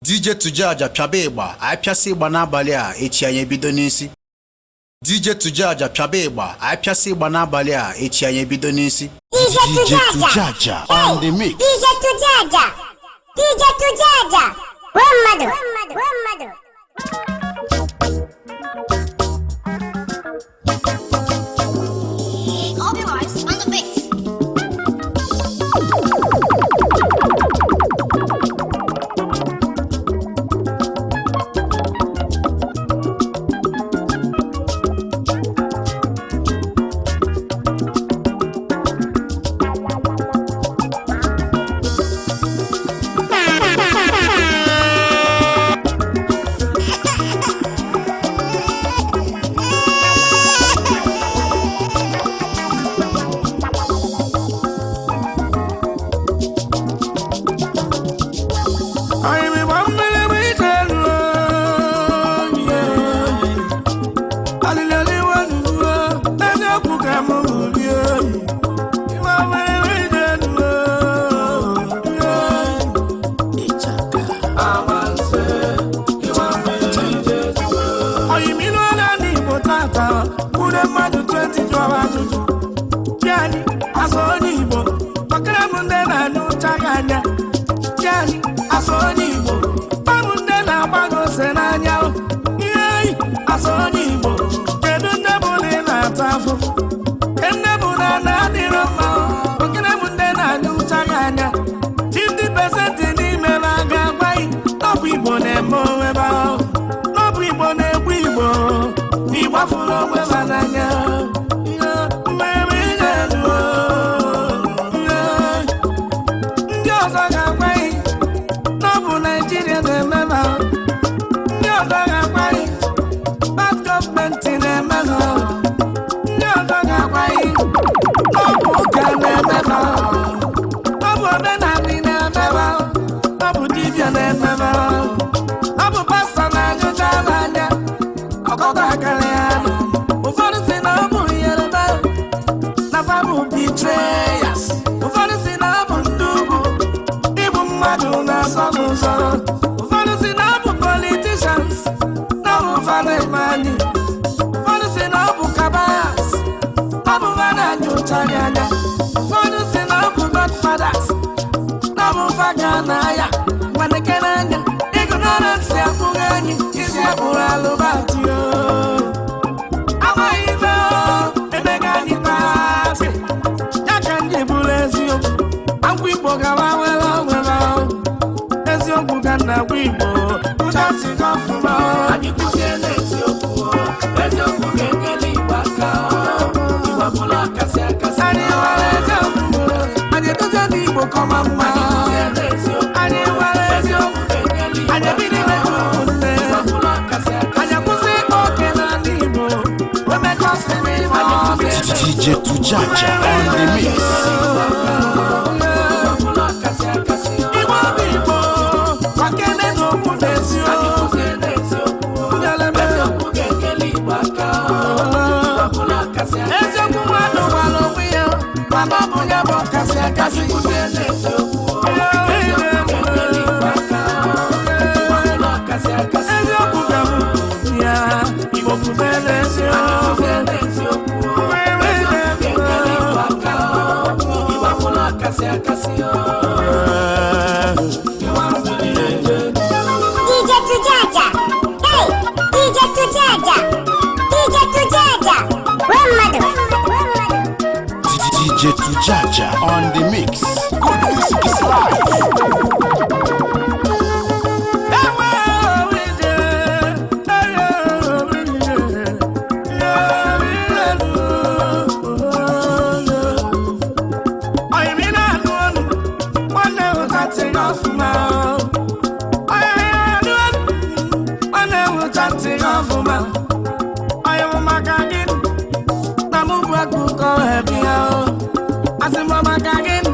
DJ Tujaja pịaba ịgba, anyị pịasị ịgba n'abalị a, echi anyị ebido n'isi. DJ Tujaja pịaba ịgba, anyị pịasị ịgba n'abalị a, echi anyị ebido n'isi. DJ DJ Tujaja. Tujaja on the mix. DJ Tujaja. DJ Tujaja. Gbuo mmadụ. Gbuo mmadụ. All the on the beat. Mmadụ 20 jụọ ajụjụ Bịanị, asụ onye Igbo kpọkara m ndị na-anya ụcha gị anya. Bịanị, asụ onye Igbo kpam ndị na-agba gị ose n'anya. Ihe eyi, asụ onye Igbo, kedu ndị bụ na ị na-ata afụfụ? Ke ndị bụ na na-adịrọ mma? Kpọkara m ndị na-anya ụcha gị anya. 50% n'ime ha ga-agwa gị na ọ bụ Igbo na-eme onwe ha, na ọ bụ Igbo na-egbu Igbo, na Igbo afụrụ onwe ha n'anya. Mmemme ije ndị ọzọ ga-agwa gị na ọ bụ Naijiria na-eme ha. Ndị ọzọ ga-agwa gị bad gọọmenti na-eme ha. Ndị ọzọ ga-agwa gị na ọ bụ ụka na-eme ha, ọ bụ omenala na-eme ha, ọ bụ dibịa na-eme ha, ọ bụ pastọ na-anyụcha ha anya ọkọkọ akara ya. Ụfọdụ si na ọ bụ Yoruba na fa bụ betrayers. Ụfọdụ si na ọ bụ ndị ugwu, igbu mmadụ na-asọ m ụzọ. Ụfọdụ si na ọ bụ politicians na ọ bụ fa na-eme anyị. Ụfọdụ si na ọ bụ cabals, ọ bụ fa na-anya ụcha gị anya. Ụfọdụ si na ọ bụ godfathers, na ọ bụ fa ga na-aya nwaneke n'anya. Ignorance akpụghị anyị isi, akpụrụ alụbatio amaghị ife emega anyị taasị ya ka ndị bụrụ eziokwu. Agwa Igbo gawa were onwere eziokwu ka nna agwa Igbo ụchatịga ọfụma. Anyị kwụsie n'eziokwu, eziokwu ga-enyere Igbo aka. Igbo abụla akasị akasị. Anyị nwere eziokwu, anyị edozie ndị Igbo kọma mma. Anyị kwụsie n'eziokwu, Anyị nwere eziokwu, ga-enyere Igbo anyị ebido aka. ime ka ụmụnne. Igbo abụla akasị akasị. Anyị akwụsị ịkpa oke n'ala Igbo, wemekọsị n'ime Anyị ọzọ. kwụsie DJ Tujaja on the mix. Igbo abụla akasị akasị. Igbo bụ Igbo, kwakene n'okwu Anyị n'eziokwu. kwụsie n'eziokwu, eziokwu ga-enyere Igbo aka. Igbo abụla akasị akasị. Eziokwu mmadụ gwara onwe ya, mana ọ bụ ya bụ ọkasị akasị. Anyị kwụsie n'eziokwu, eziokwu ga-enyere Igbo aka. Igbo abụla akasị akasị. Eziokwu ga bụ ya, Igbo kwuzie Anyị n'eziokwu. kwụsie n'eziokwu, eziokwu ga-enyere Igbo aka. Igbo abụla akasị akasị. DJ Tujaja. Hey, DJ Tujaja. DJ Tujaja. Gbuo mmadụ. Gbuo mmadụ. DJ Tujaja on the mix. Good music is life. Ewe ije, ewe ije, Oyimi na-anụ ọnụ, nwanne hụta ntị gị ọfụma. Oyimi na-anụ ọnụ, nwanne hụta ntị gị ọfụma. Oyimi maka gịnị na mụ bụ akụkọ ebe ya o. Asị m maka gịnị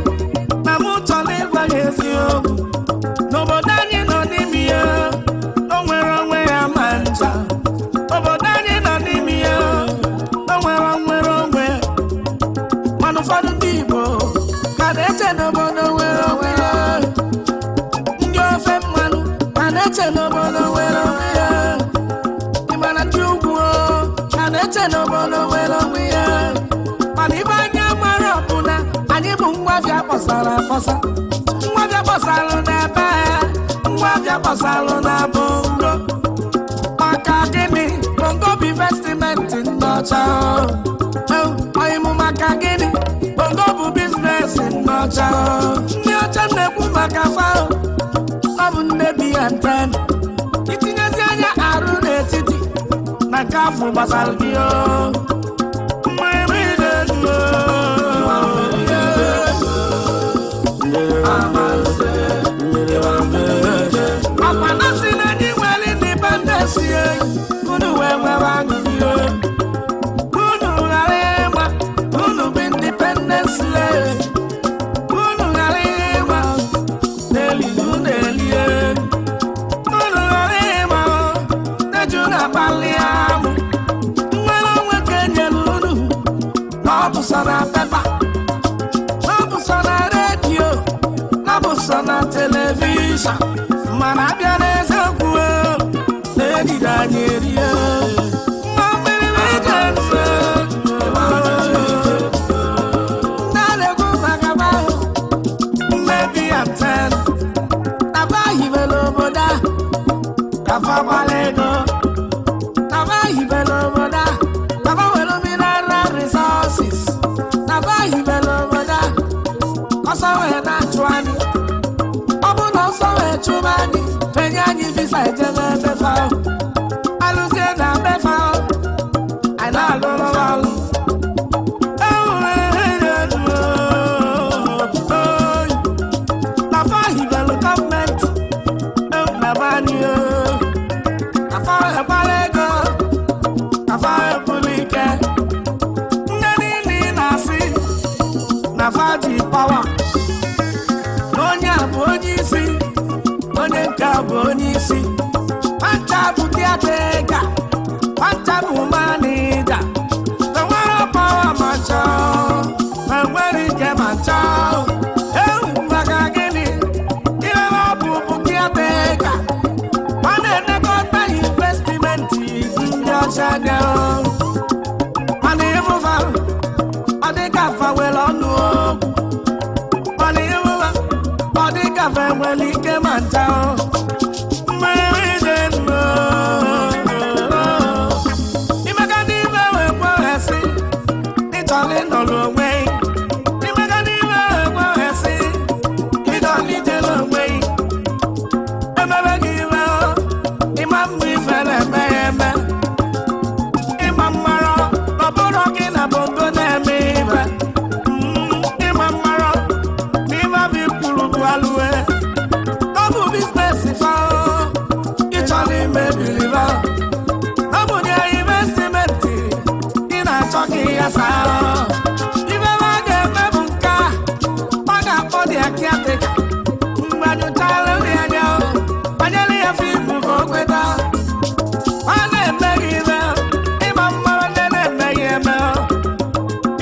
na-eche n'obodo nwere onwe ya. Ị ma na ndị ugwu ha na-eche n'obodo nwere onwe ya, mana ibe anya mara bụ na anyị bụ ngwafịa kpọsara akpọsa, ngwafịa kpọsalụ n'ebe, ngwafịa kpọsalụ na bongo. Maka gịnị? Bongo bụ investment ndị ọcha. Ọyịmụ, maka gịnị? Bongo bụ business ndị ọcha. Ndị ọcha na-ekwu maka fa, ọ bụ nne bi ya nten itinyezi anya arụ n'etiti na nke afọ gbasara gị o. Mmiri na-elu o. Akwa na si na anyị nwere independence ye, unu wee nwere aṅụrị o. Unu ghara ịma unu bụ independence slave. Unu ghara ịma na-elili unu elie. Unu ghara ịma na-eju na-akpali amụ. Nwere onwe ka enyere unu na ọ bụ sọ na paper, na ọ bụ sọ na redio, na ọ bụ sọ na television, mana abịa n'eziokwu o, na-ejide anyị erie. Mma mmiri na-eje nso. Ndị a na-ekwu maka ahụ mmebi ya nten na ba hibere obodo a ka fa gbara ego, na ba hibere obodo a ka fa were mineral resources, na ba hibere obodo a ọsọ wee na-achụ anyị. Ọ bụ na ọsọ wee chụba anyị, fenye anyị visa ejebe ebe fa, alụzie na befa anyị na-alụrụ ọlụ. Na fa hibere gọọmenti na be anyị o. Na fa egbara ego, na fa ebulu ike. Ndị niile ị na-asị na fa ji power, na onye a bụ onye isi, onye nke a bụ onye isi, pancha bụ caretaker, pancha bụ manager. Na nwere power ma chọọ, na nwere ike ma chọọ ewu. Maka gịnị? Ihe ọ bụ caretaker. Ọ na-elekọta investment ndị ọcha anya. Mana ịfụfa, ọ dịka fa nwere ọnụ okwu, mana ịfụfa, ọ dịka fa nwere ike ma ncha. Mmiri dị ndụ imega n'ime wee kweghesị ịchọrọ ịnọrọ onwe gị. Imega n'ime wee kweghesị ịchọrọ ijere onwe gị. Emebe gị iwe, ịma mma ife na-eme ya eme. Ịma mmarọ ọ bụrụ gị na bongo na-eme ife. Ịma mmarọ na ife bụ ikwuru bụ alụwe. Ọ bụ business fa ịchọrọ imebiriba. Ọ bụ na investment ị na-achọ ka ị ghasaa. Ife a ga-eme bụ nke a, ọ ga-akpọ dị caretaker mgbanyụchala ya anya, banyere ya film ka o kweta. Ọ na-eme gị ime ịma mmanụ, ndị na-eme gị eme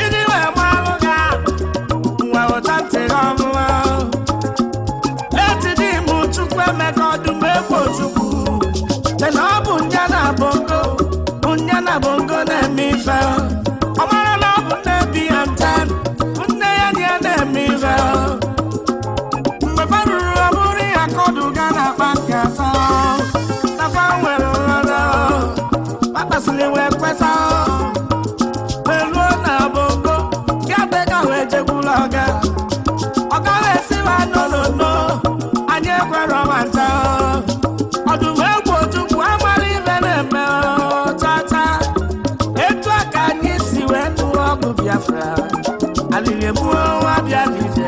iji wee malụ gị nwa ụta ntị gị ọfụma. Leti di m Chukwu Emeka Ọdụm Egwu Chukwu che na ọ bụ nya na bongo, bụ nya na bongo na-eme ife. Ọ mara na ọ bụ nne bi ya nten, bụ nne ya dị ya na-eme ife. Mgbe fa ruru, ọ bụrụ ya ka ọdụ ga na-akpa nkata na fa nwere nghọta, kpakpasịrị wee kweta, wee ruo na bongo. Caretaker wee jekwuru ọga. Ọga wee sị ma, "No, no, no, anyị ekwerọ ma ncha." Ọdụm Egwu Ojukwu amara ibe na-eme chacha. Etu a ka anyị si wee nụọ ọgụ Biafra. Alili egbuo nwa bịa n'ije,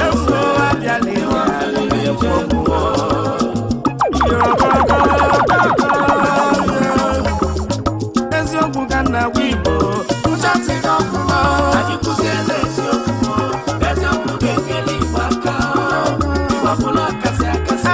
efuo nwa bịa n'ije, alili egbuo mmụọ. Eziokwu ka nna gwa Igbo ụchatịrị ọfụma. Anyị kụziela eziokwu, eziokwu ga-enyere Igbo aka. Igbo ọbụla kasị akasị.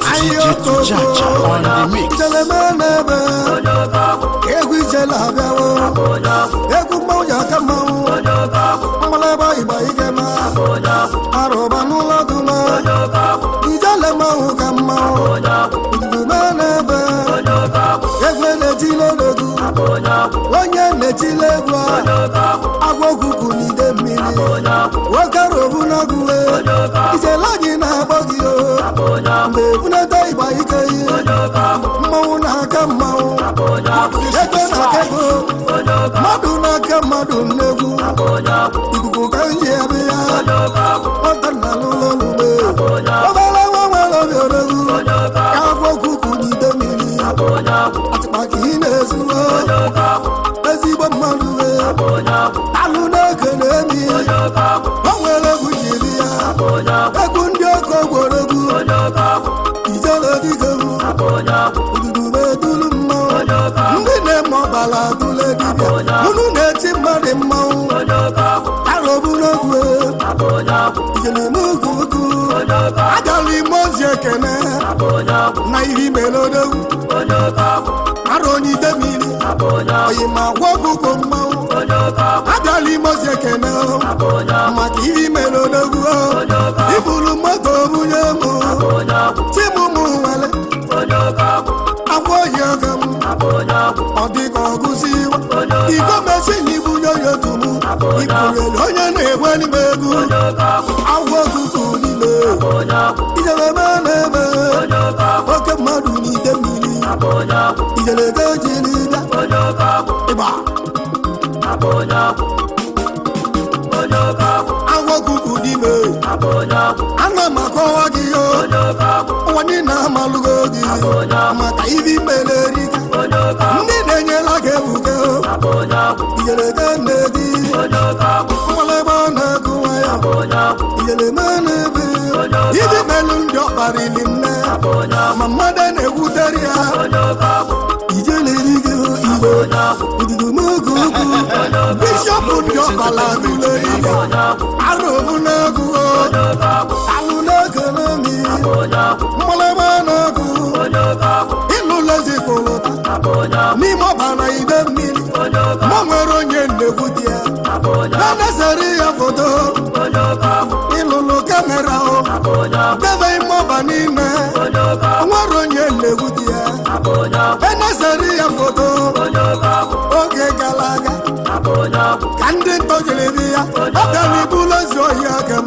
DJ Tujaja on the mix. Ijelemebe egwu ijele abịawo egwu mmanwụ ya aka mmanwụ mmalaba igba ike ma arụba n'ụlọ duma ijele mmanwụ ka mmanwụ udume n'ebe egwu na-etile odogwu onye na-etile egwu agwa okuku n'ide mmiri nwoke robu n'ọgụwe ijele anyị na-akpọ gị o mgbe ebunata ịgba ike ihe mmanwụ na-aka mmanwụ ego na-aka ego mmadụ na-aka mmadụ nnegwu ikuku ka nji ebe ya nwata nna n'ụlọ olugbe obere nwa nwere obi odogwu ka agwọ okuku n'ide mmiri atịkpa ka ị na-ezuo ezigbo mmadụ alụ na-ekene emi o nwere egwu jiri ya egwu ndị ọkọ gworegwu ijele dike ududube dulu mmanwụ ndị na-eme ọbala dule dibịa unu na-eti mmadụ mmanwụ arọbụ n'ogwe ijelemugwu ukwu agala ime ozi ekene na ihe imelodogwu arọ onye mmiri oyi ma gwa ọkụkọ mmanwụ agala ime ozi ekene maka ihe imelodogwu ibulu moto bunye m timụmụ nwere agwa oyi oge m ọ dịka ọgụsi iwe iko mesi na ibunye onye otu m ikpunyere onye na-egwe n'ime egwu agwa ọkụkọ niile ijeleme na-eme oke mmadụ n'ite mmiri ijeleke jiri bịa ịgba agwa ọkụkọ n'ime ana m akọwa gị yo ụwa niile amalụgo gị maka ibi mere erika ndị na-enyela gị ebugo ijeleke nne gị nwalebe na-agụ nwayọ ijeleme na-ebe ibi melụ ndị ọkparili nne ma mmadụ na-egwutere ya ijelere gị igbo ududumogo ukwu bishọpụ ndị ọkpala dule ike arụbụ n'agụ alụ n'ekonomi mmalebe n'agụ ịlụlezipụlụta n'ime ọbara ide mmiri ma nwere onye nnegwu di ya na-esere ya foto ịlụlụ kamera o debe ime ọba n'ime nwere onye nnegwu di ya enesere ya foto oge gara aga ka ndị ntọjiri ya ọ bịara ibulu ezi ọhịa aka m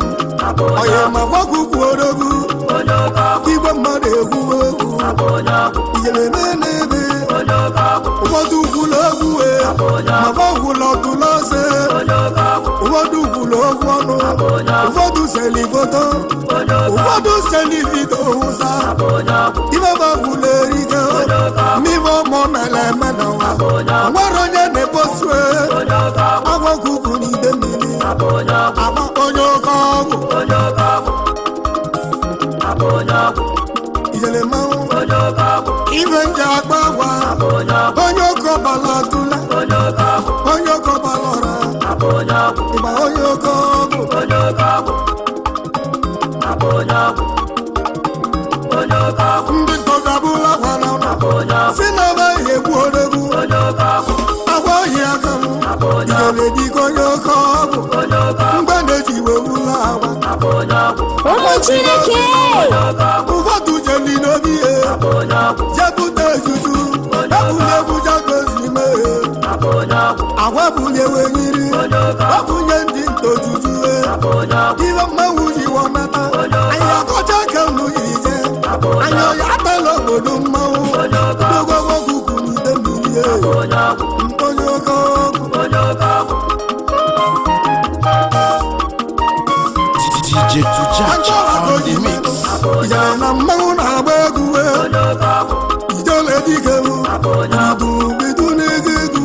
ọhịa ma gwagwugwu odogwu igwe mmadụ egwu egwu ijereme n'ebe ụfọdụ gwụlụ egwu ma gwagwụlụ ọtụlụ ose ụfọdụ gwụlụ okwu ọnụ ụfọdụ seli foto ụfọdụ seli vidio wụsa ife gwụlụ erike mmiri ọmụ mere eme n'ụwa nwere onye na-eposue agwagwugwu n'ide mmiri agba onye oke ọgwụ ijele mmanwụ ife nje akpa agwa onye oke ọbala atụla onye oke ọbala ọra ịgba onye oke ọgwụ ndị ntọgabụla gwara ụlọ si na ebe ihe egbu odogwu agwa ohi aka m ijele dike onye oke ọgwụ mgbe na-eji wee wula agwa Ụmụ Chineke! ụfọdụ jeli n'obi ihe jebute ejuju ebunye ebuja gozime agwa bunye wenyiri ọbụnye ndị ntojuju iwe mmanwụ ji wọnata anyị akọcha ka unu yiri je anyị ọya atala obodo mmanwụ dogogwogugu n'ide mmiri onye oke ọgwụ DJ Tujaja on the mix. ijele na mmanwụ na-agba egwu ijele dike bidu n'ego egwu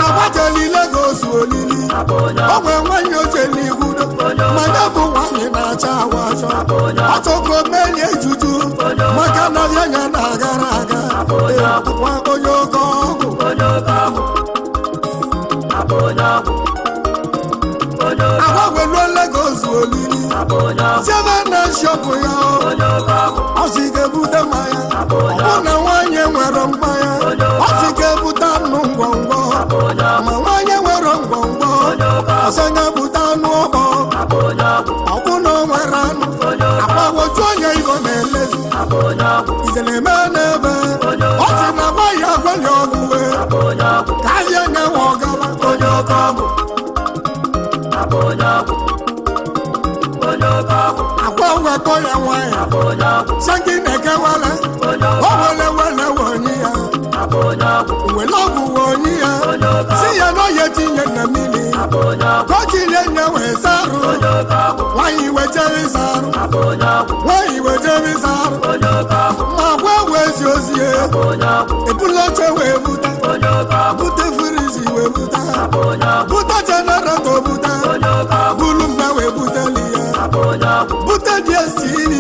agbacheli Lagos olili o nwee nwanyị oche n'ikwudo mana bụ nwanyị na-acha awa achọ ọchọko melie juju maka na ya nya na-agara aga nwa onye oke ọgwụ agwa weluo Lagos olili Jebe na shọpụ ya, ọ sị ga-ebute mmanya. Ọ bụ na nwaanyị nwere mmanya, ọ sị ga-ebute anụ ngwongwo. Ma nwaanyị nwere ngwongwo, ọsọ ya bute anụ ọkpọ. Ọ bụ na o nwere anụ agbawoju onye igo na-elezi izeleme n'ebe ọ sị na nwaanyị agwali ọgwụ wee ka ahịa nyewe ọgaba onye oke ọgwụ. Akwa wekọ ya nwanyị sị na-ekewele o wele wele wenye ya wele ọgwụ wenye ya si ya na oye tinye na mmiri ka o tinye nye wee sarụ nwanyị wejere ịsa arụ, nwanyị wejere ịsa arụ. Ma gwa wee zi ozi ya ebula oche wee bute, bute friji wee bute, bute jeneratọ bute, bulu mgbe wee buteli ya, bute DSTV.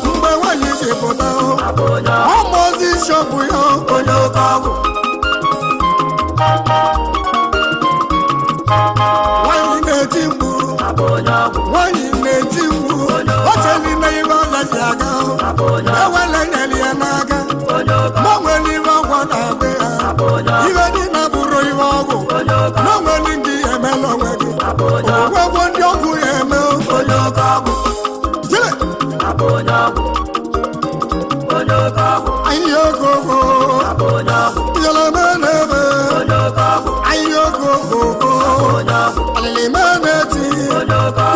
Mgbe nwanyị ji pụta, ọmụozi shọpụ ya onye oke ọgwụ. Nwanyị na-eti mkpu, nwanyị na-eti mkpu, oche n'ime ibe ọla ji aga, ewele nyere ya n'aka ma o nwere ibe ọgwụ na-agba ya, ibe niile bụrụ ibe ọgwụ na o nwere ndị ya emela onwe gị onwegwo ndị ọgwụ ya eme onye oke ọgwụ. Jire! Ahịhịa ogogo yọlọmọ n'ebe, ahịhịa ogogo alịlịmọ n'eti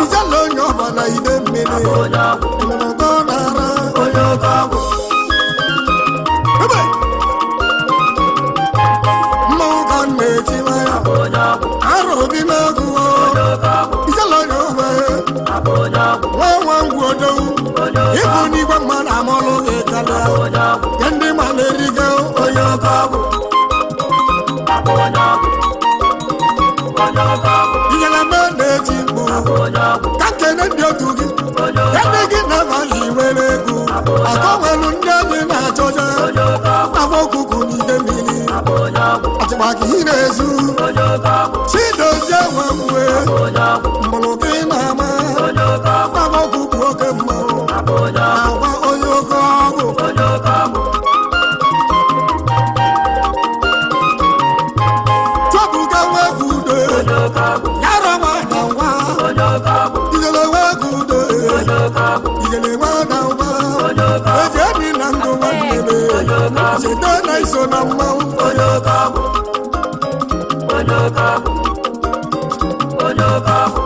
ijele onye ọbala ide mmiri ịmụrụtọ nara onye oke ọgwụ. Ebe! Mmanwụ ka m na-eti nwayọ arụ obi n'ọgụ ijele onye ogbe nwa nwa ngwu odowu ịbụ n'igwe mmadụ amụlụ gị karịa nke ndị ma na-erigo onye oke ọgwụ. Inyere m na-eti mkpu ka nkene ndị otu gị ebe gị na-abaghị were ego maka onwelu ndị anyị na-achọja agba okuku n'ide mmiri atịkpa ka ị na-ezu chidozie nwewue mgbụrụ gị na-ama agba okuku oke mmanwụ agwa onye oke ọgwụ. Chọpụga nwegwu udo yara nwa na nwa ijele nwegwu udo ijele nwa na nwa eji enyi na ndụ nwanne m cheta na iso na mmanwụ onye oke ọgwụ.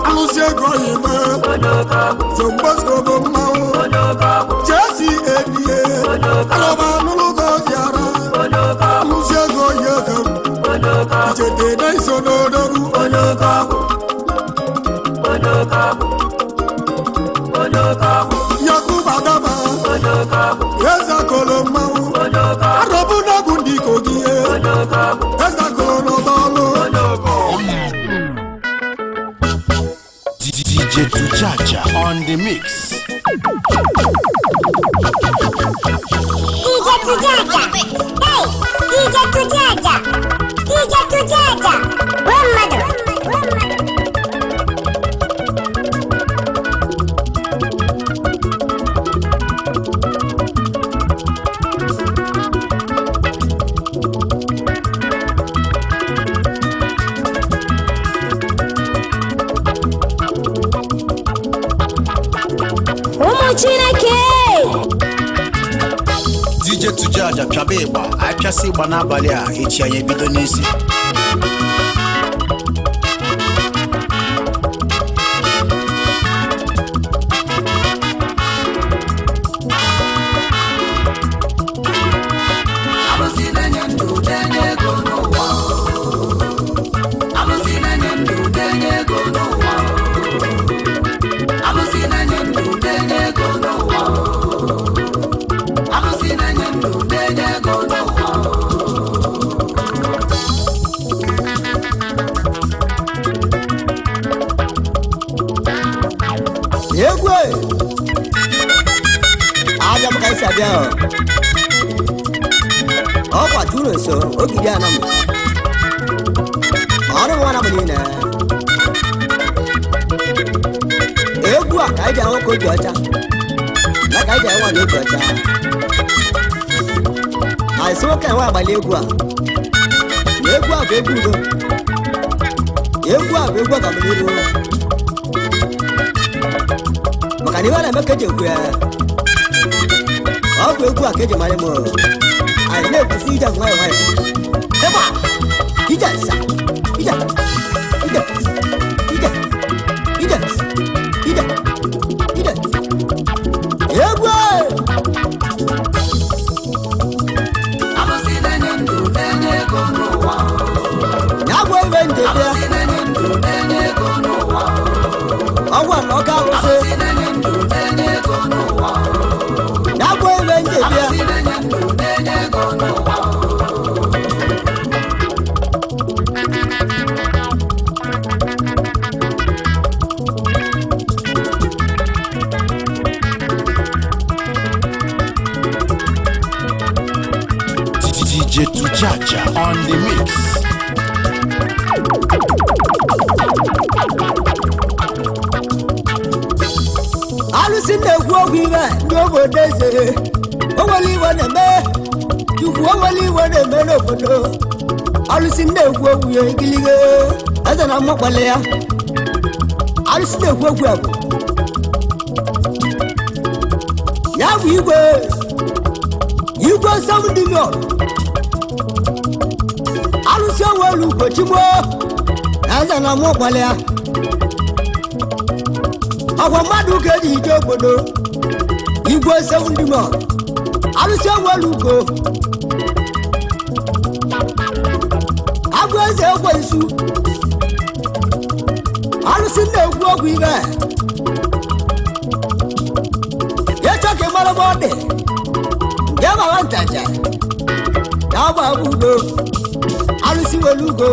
Alụsị ego oyibo Jombosco bụ mmanwụ Jesi ebie alọba anụlụgo bịara alụsị ego oyi ego ichete na iso n'odogwu onye oke ọgwụ. Yakubu Adama eze kolo mmanwụ arọbụ n'ọgwụ ndị kogi eze kolo n'ọlụ. DJ Tujaja on the mix. DJ Tujaja. Hey, DJ Tujaja. DJ Tujaja. One mother. Ụmụ Chineke! DJ Tujaja pịaba ịgba, anyị pịasị ịgba n'abalị a, echi anyị ebido n'isi. Alụsị na-enye ndụ na-enye ego n'ụwa. Alụsị na-enye ndụ na-enye ego n'ụwa. Alụsị na-enye ndụ na-enye ego n'ụwa. Alụsị na-enye ndụ na-enye ego n'ụwa. Egwu e! Abịa m ka esi abịa ọ. Ọkwa tụrụ nso ogidi anọ m ọrụ nwa na m niile egwu a. ka anyị ji nwoke obi ọcha na ka anyị ji nwaanyị obi ọcha. Anyị sị nwoke nwe agbali egwu a, na egwu a bụ egwu udo, egwu a bụ egwu ọganiru, maka na iwe na-eme ka eji ekwu ya. Ọ bụ egwu a ka eji mara m. Anyị na-ekwusi ije nwayọ nwayọ ebe a, ije nsa, ije, ije, ije, ije, ije, ije, egwu. Alụsị na-enye ndụ na-enye ego n'ụwa. Ya bụ ibe nje bịa. Alụsị na-enye ndụ na-enye ego n'ụwa. Ọgwụ a na ọka alụsị. Alụsị na-enye ndụ na-enye ego n'ụwa. Ya bụ ibe nje bịa. Alụsị na-enye ndụ na-enye ego n'ụwa. DJ Tujaja on the mix. Alụsị na-ekwu okwu ibe ndị obodo eze onwere iwe na-eme chukwu, onwere iwe na-eme n'obodo. Alụsị na-ekwu okwu ya igilige eze na mmakpali ya. Alụsị na-ekwu okwu ya bụ ya bụ igwe, igwe 7 million. Alụsị onwere ugochigbo eze na mmakpali ya. Ọkwa mmadụ ka eji ije obodo, igwe 7 million, alụsị onwere ugo, agụ eze ekwensu. Alụsị na-ekwu okwu ibe ya chọ ka ịmara ebe ọ dị nke mara ntaja ya gba udo. Alụsị nwere ugo,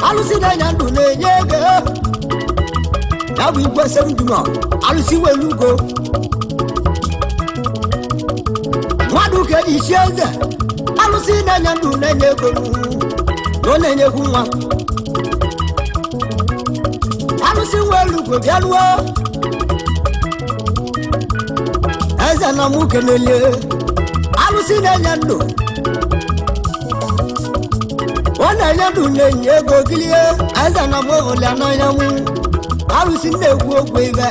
alụsị na-enye ndụ na-enye ego. Ya bụ igwe 7 million, alụsị nwere ugo, mmadụ ka eji isi eze. Alụsị na-enye ndụ na-enye ego na ọ na-enyekwu nwa. Alụsị nwere ugo bịaruo eze na mụ kenelie. Alụsị na-enye ndụ, ọ na-enye ndụ na-enye ego kilie eze na mụ hụla n'anya mụ. Alụsị na-ekwu okwu ibe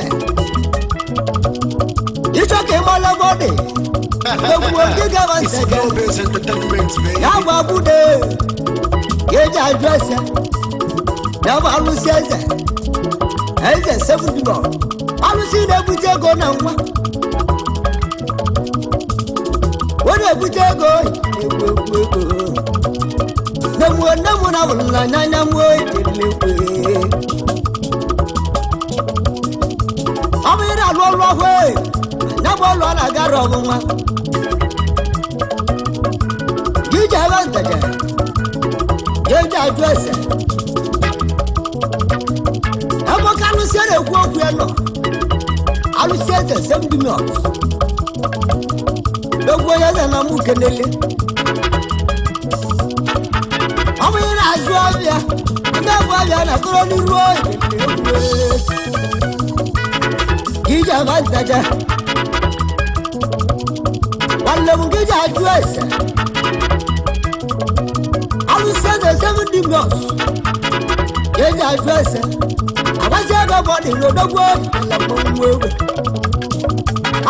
ịchọ ka ịmala ebe ọ dị egwu oge gaba It's ntege. Global Entertainment, baby. Ya bụ abude ka eji ajụ ese. Ya bụ alụsị eze, eze 7 million, alụsị na-ebute ego na nwa. Ọ na-ebute ego, ekwu ekwu ego nne m, nne m na abụrụ na n'anya m ekwe. Ọ bụ ị na-alụ ọrụ ọhụụ, ya bụ ọrụ a na-agara ọmụnwa ije ebe nteje ya eji ajụ ese ebe ka alụsị na-ekwu okwu ya nọ. Alụsị eze 7 million, egwu onye eze na mụ kenele. Ọ bụ ị na-azụ ọbịa ndị bụ ọbịa na-akụrụ n'iru ije ebe nteje. Nwanne m gị ji ajụ ese alụsị eze 7 million ka eji ajụ ese agbasi ego bụ ọdị n'odogwu ala mmanwụ egbe.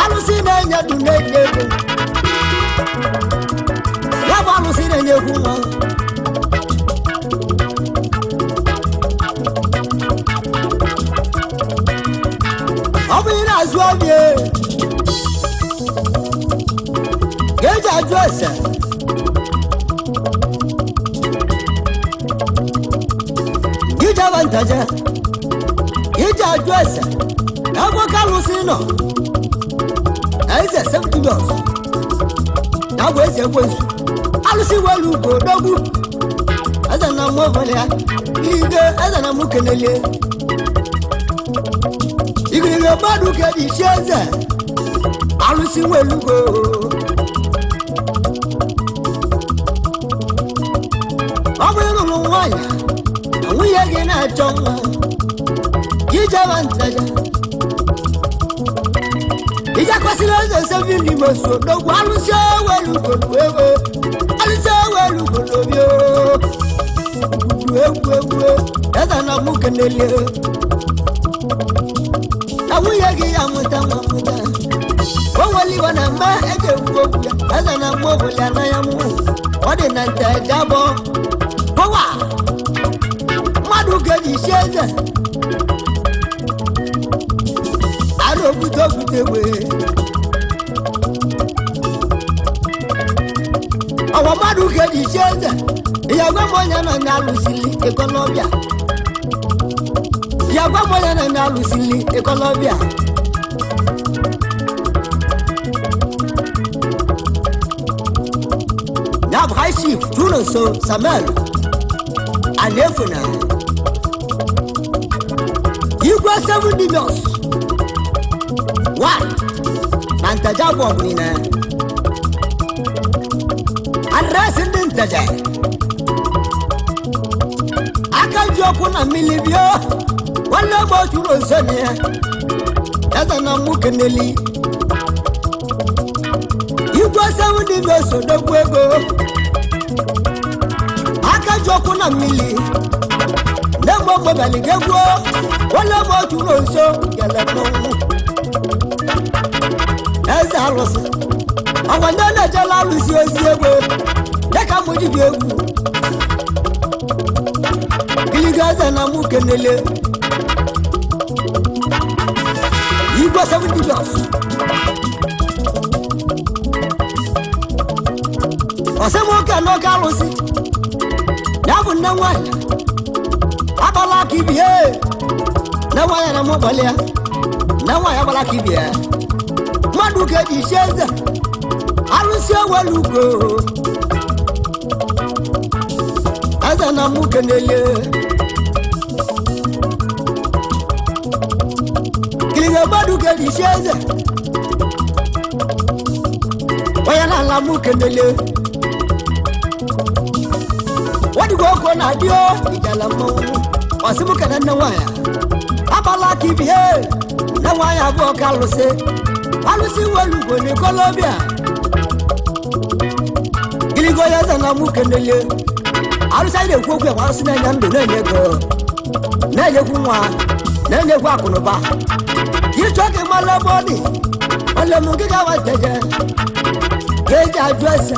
Alụsị na-enye ndụ na-enye ego, ya bụ alụsị na-enye egwu nwa. Ọ bụ ị na-azụ ọbịa ka eji ajụ ese ije ebe ntaje ije ajụ ese ebe ka alụsị nọ. Eze 7 million ya bụ eze ekwensu, alụsị welu ugo dogwu eze na mụ ya ige eze na mụ kenelie igirigi mmadụ ka eji chi eze. Alụsị nwelugo, ọ bụ ịlụrụ nwaanyị na nwunye gị na-achọ nwa. Ije ma nteje. Ije kwesịrị eze seven n'ime so n'ogwu alụsị owelu ugolu ego. Alụsị owelu ugolu obi o. Egwu egwu eze na mụ kenelie. Na nwunye gị ya mụta nwa mụta. O nwere iwe na mma eji ekwu okwu ya. Eze na mụ obodo ya na ya mụ. Ọ dị na nteje abụọ. Pọwa! Mmadụ ga-eji isi eze. Ara ogbute ogbute wee. Ọwa mmadụ ga-eji isi eze. Ìyàgbọ́ m onye nọ na-alụsili ịkọlọbịa. Ìyàgbọ́ m onye nọ na-alụsili ịkọlọbịa. Ya bụ High Chief Chunoso Samuel Alefuna. Igwe 7 millions. 1 na ntaja bụ ọgụ niile. Adreesị ndị ntaja. Aka ji ọkụ na mmiri bịa. Nwanne m otu ụlọ nso na ya. Eze na mụ keneli. Igwe 7 millions odogwu ego. Aka ji ọkụ na mmiri. Nne m ogbebalị ga-egwuo. Nwanne m otu ụlọ nso gele mmanwụ. Eze alụsị. Ọgwa ndị na-ejela alụsị ozi egbe. Dịka mụ ji bi egwu. Giliga eze na mụ kenele. Igwe 70 plus. Ọsị m oke n'oke alụsị. Ya bụ nne nwaanyị. Agbala aka ibie. Nne nwaanyị na mụ gbalịa. Nne nwaanyị agbala aka ibie. Mmadụ ka eji isi eze. Alụsị owelu ugo. Eze na mụ kenele. Kiliga mmadụ ka eji isi eze. Onye na-ala mụ kenele. Wadigo oko na-adị o ijala mmanwụ. Ọsị mụ kene nne nwaanyị. Agbala aka ibie. Nne nwaanyị abụọ ka alụsị. Alụsị welu ugo n'ikolobịa. Giligo ya eze na mụ kenele. Alụsị anyị na-ekwu okwu ya bụ alụsị na-enye ndụ na-enye ego. Na-enyekwu nwa. Na-enyekwu akụnụba. Ịchọ ka ị mara ebe ọ dị. Nwanne m gị gawa nteje. Ga-eji ajụ ese.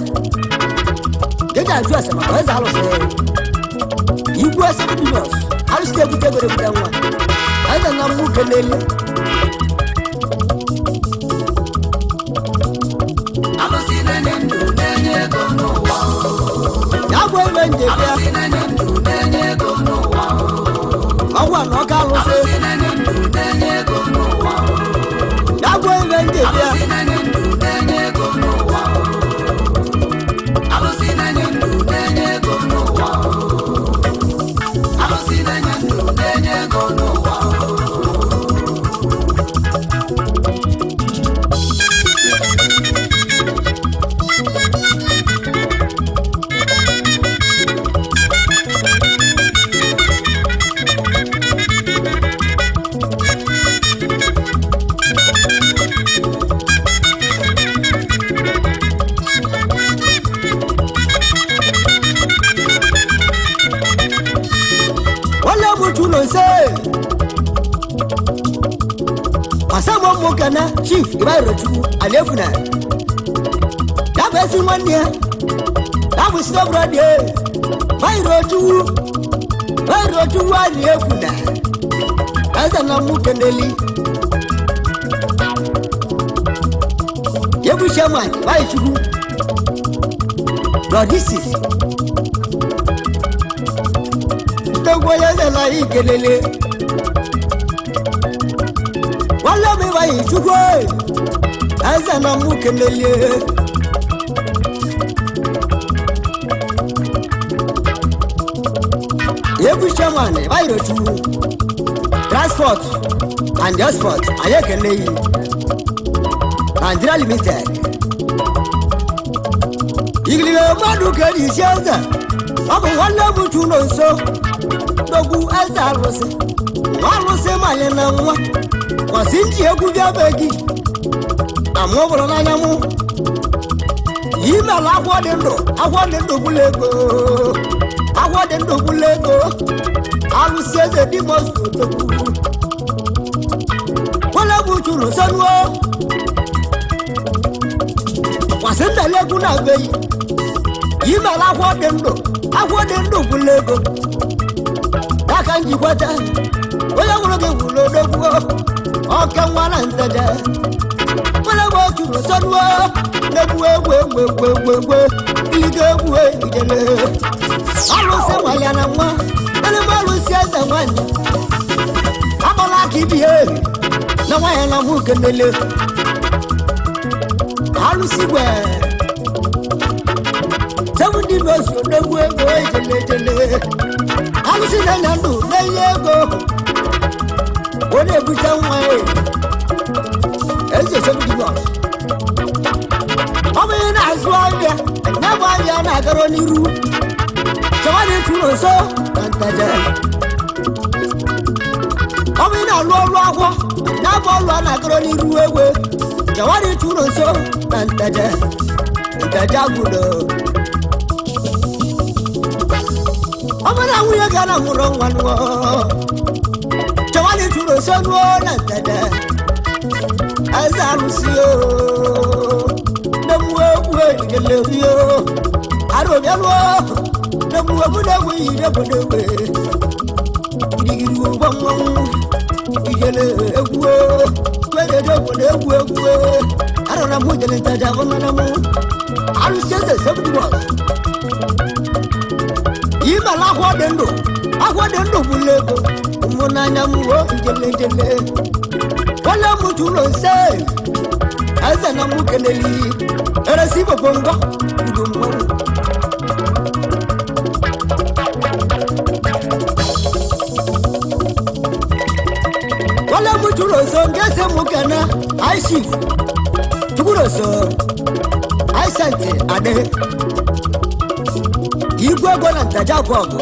Ga-eji ajụ ese maka eze alụsị. Igwe ese bụ Julius. Alụsị na-ebute ego na-ebute nwa. Eze na mụ kenele. Alụsị na-enye ndụ na-enye ego n'ụwa. Ya bụ ebe nje bịa. Alụsị na-enye ndụ na-enye ego n'ụwa. Ọgwụ na ọka alụsị. Alụsị na-enye ndụ na-enye ego n'ụwa. Ya bụ ebe nje bịa. Alụsị na-enye ndụ na-enye ego n'ụwa. Alụsị na-enye ndụ na-enye ego n'ụwa. Alụsị na-enye ndụ na-enye ego n'ụwa. Nwanne m Chuno nse. Ọsọ m ụmụ kene Chief Ibarochukwu Alefuna. Ya bụ ezi nwanne ya. Ya bụ sinobro dị. Ibarochukwu. Ibarochukwu Alefuna. Eze na mụ keneli. Yebu Chairman Ibarochukwu. Logistics. Ndogbo ya zela ikelele. Wale mi wa ichukwu. Eze na mụ kenele. Yebu Chairman Ibarochukwu. Transport and Export anyị ekele yi. Nigeria Limited. Igiliga mmadụ ka eji isi eze. Ọ bụ nwanne m Chuno nso. Ndogbu eze alụsị. Nwa alụsị manye na nwa kwasị nji egwu bịa be gị na mụ bụrụ n'anya mụ imela agwọ dị ndụ agwọ dị ndụ gwụla ego agwọ dị ndụ gwụla ego alụsị eze dimosu odogwu wọlé bụ churu sọnuo kwasị mbele egwu na be yi imela agwọ dị ndụ agwọ dị ndụ gwụla ego aka njikwata onye nwụrụ gị gwụrụ odogwu ọka nwa na nteje wọlé bụ churu sọnuo na-egwu egwu egwu egwu egwu egwu iligo egwu ijele alụsị nwalịa na nwa eleme alụsị eze nwanyị agbala aka ibi ya na nwanyị na mụ kenele alụsị gwe seven dinos odogwu ego ejele ejele alụsị na-enye ndụ na-enye ego ọ na-ebute nwa ya eze seven dinos ọ bụ ihe na-azụ ahịa na-abụ ahịa na-agara n'iru chọwa na ịtụ nso na ntaje ọ bụ ị na-alụ ọrụ agwọ na-abụ ọrụ a na-agara n'iru egwe chọwa na ịtụ nso na ntaje ntaje agwụdo ọ bụ na nwunye ga na mụrụ nwa nụọ chọwa na ịtụ nso nụọ na ntaje eze alụsị o nemu egwu ejele yo arobialuo nemu egwu na-egwu yiri egwu na-egwu girigiri ụgbọ mmanwụ ijele egwu kwedede egwu na-egwu egwu arọna mụ jele ntaja ọnana mụ alụsị eze sebdibọs imela akwọ dị ndụ akwọ dị ndụ gwụla ego ụmụ n'anya m o ijele ijele wọle mụ tụrụ nse eze na mụ keleli eresi gbogbo ngọ udo mmanwụ wọle mụ tụrụ nso nke si mụ kene aishif tukwuru nso aisenti adị igwe ego na ntaja bọọgụ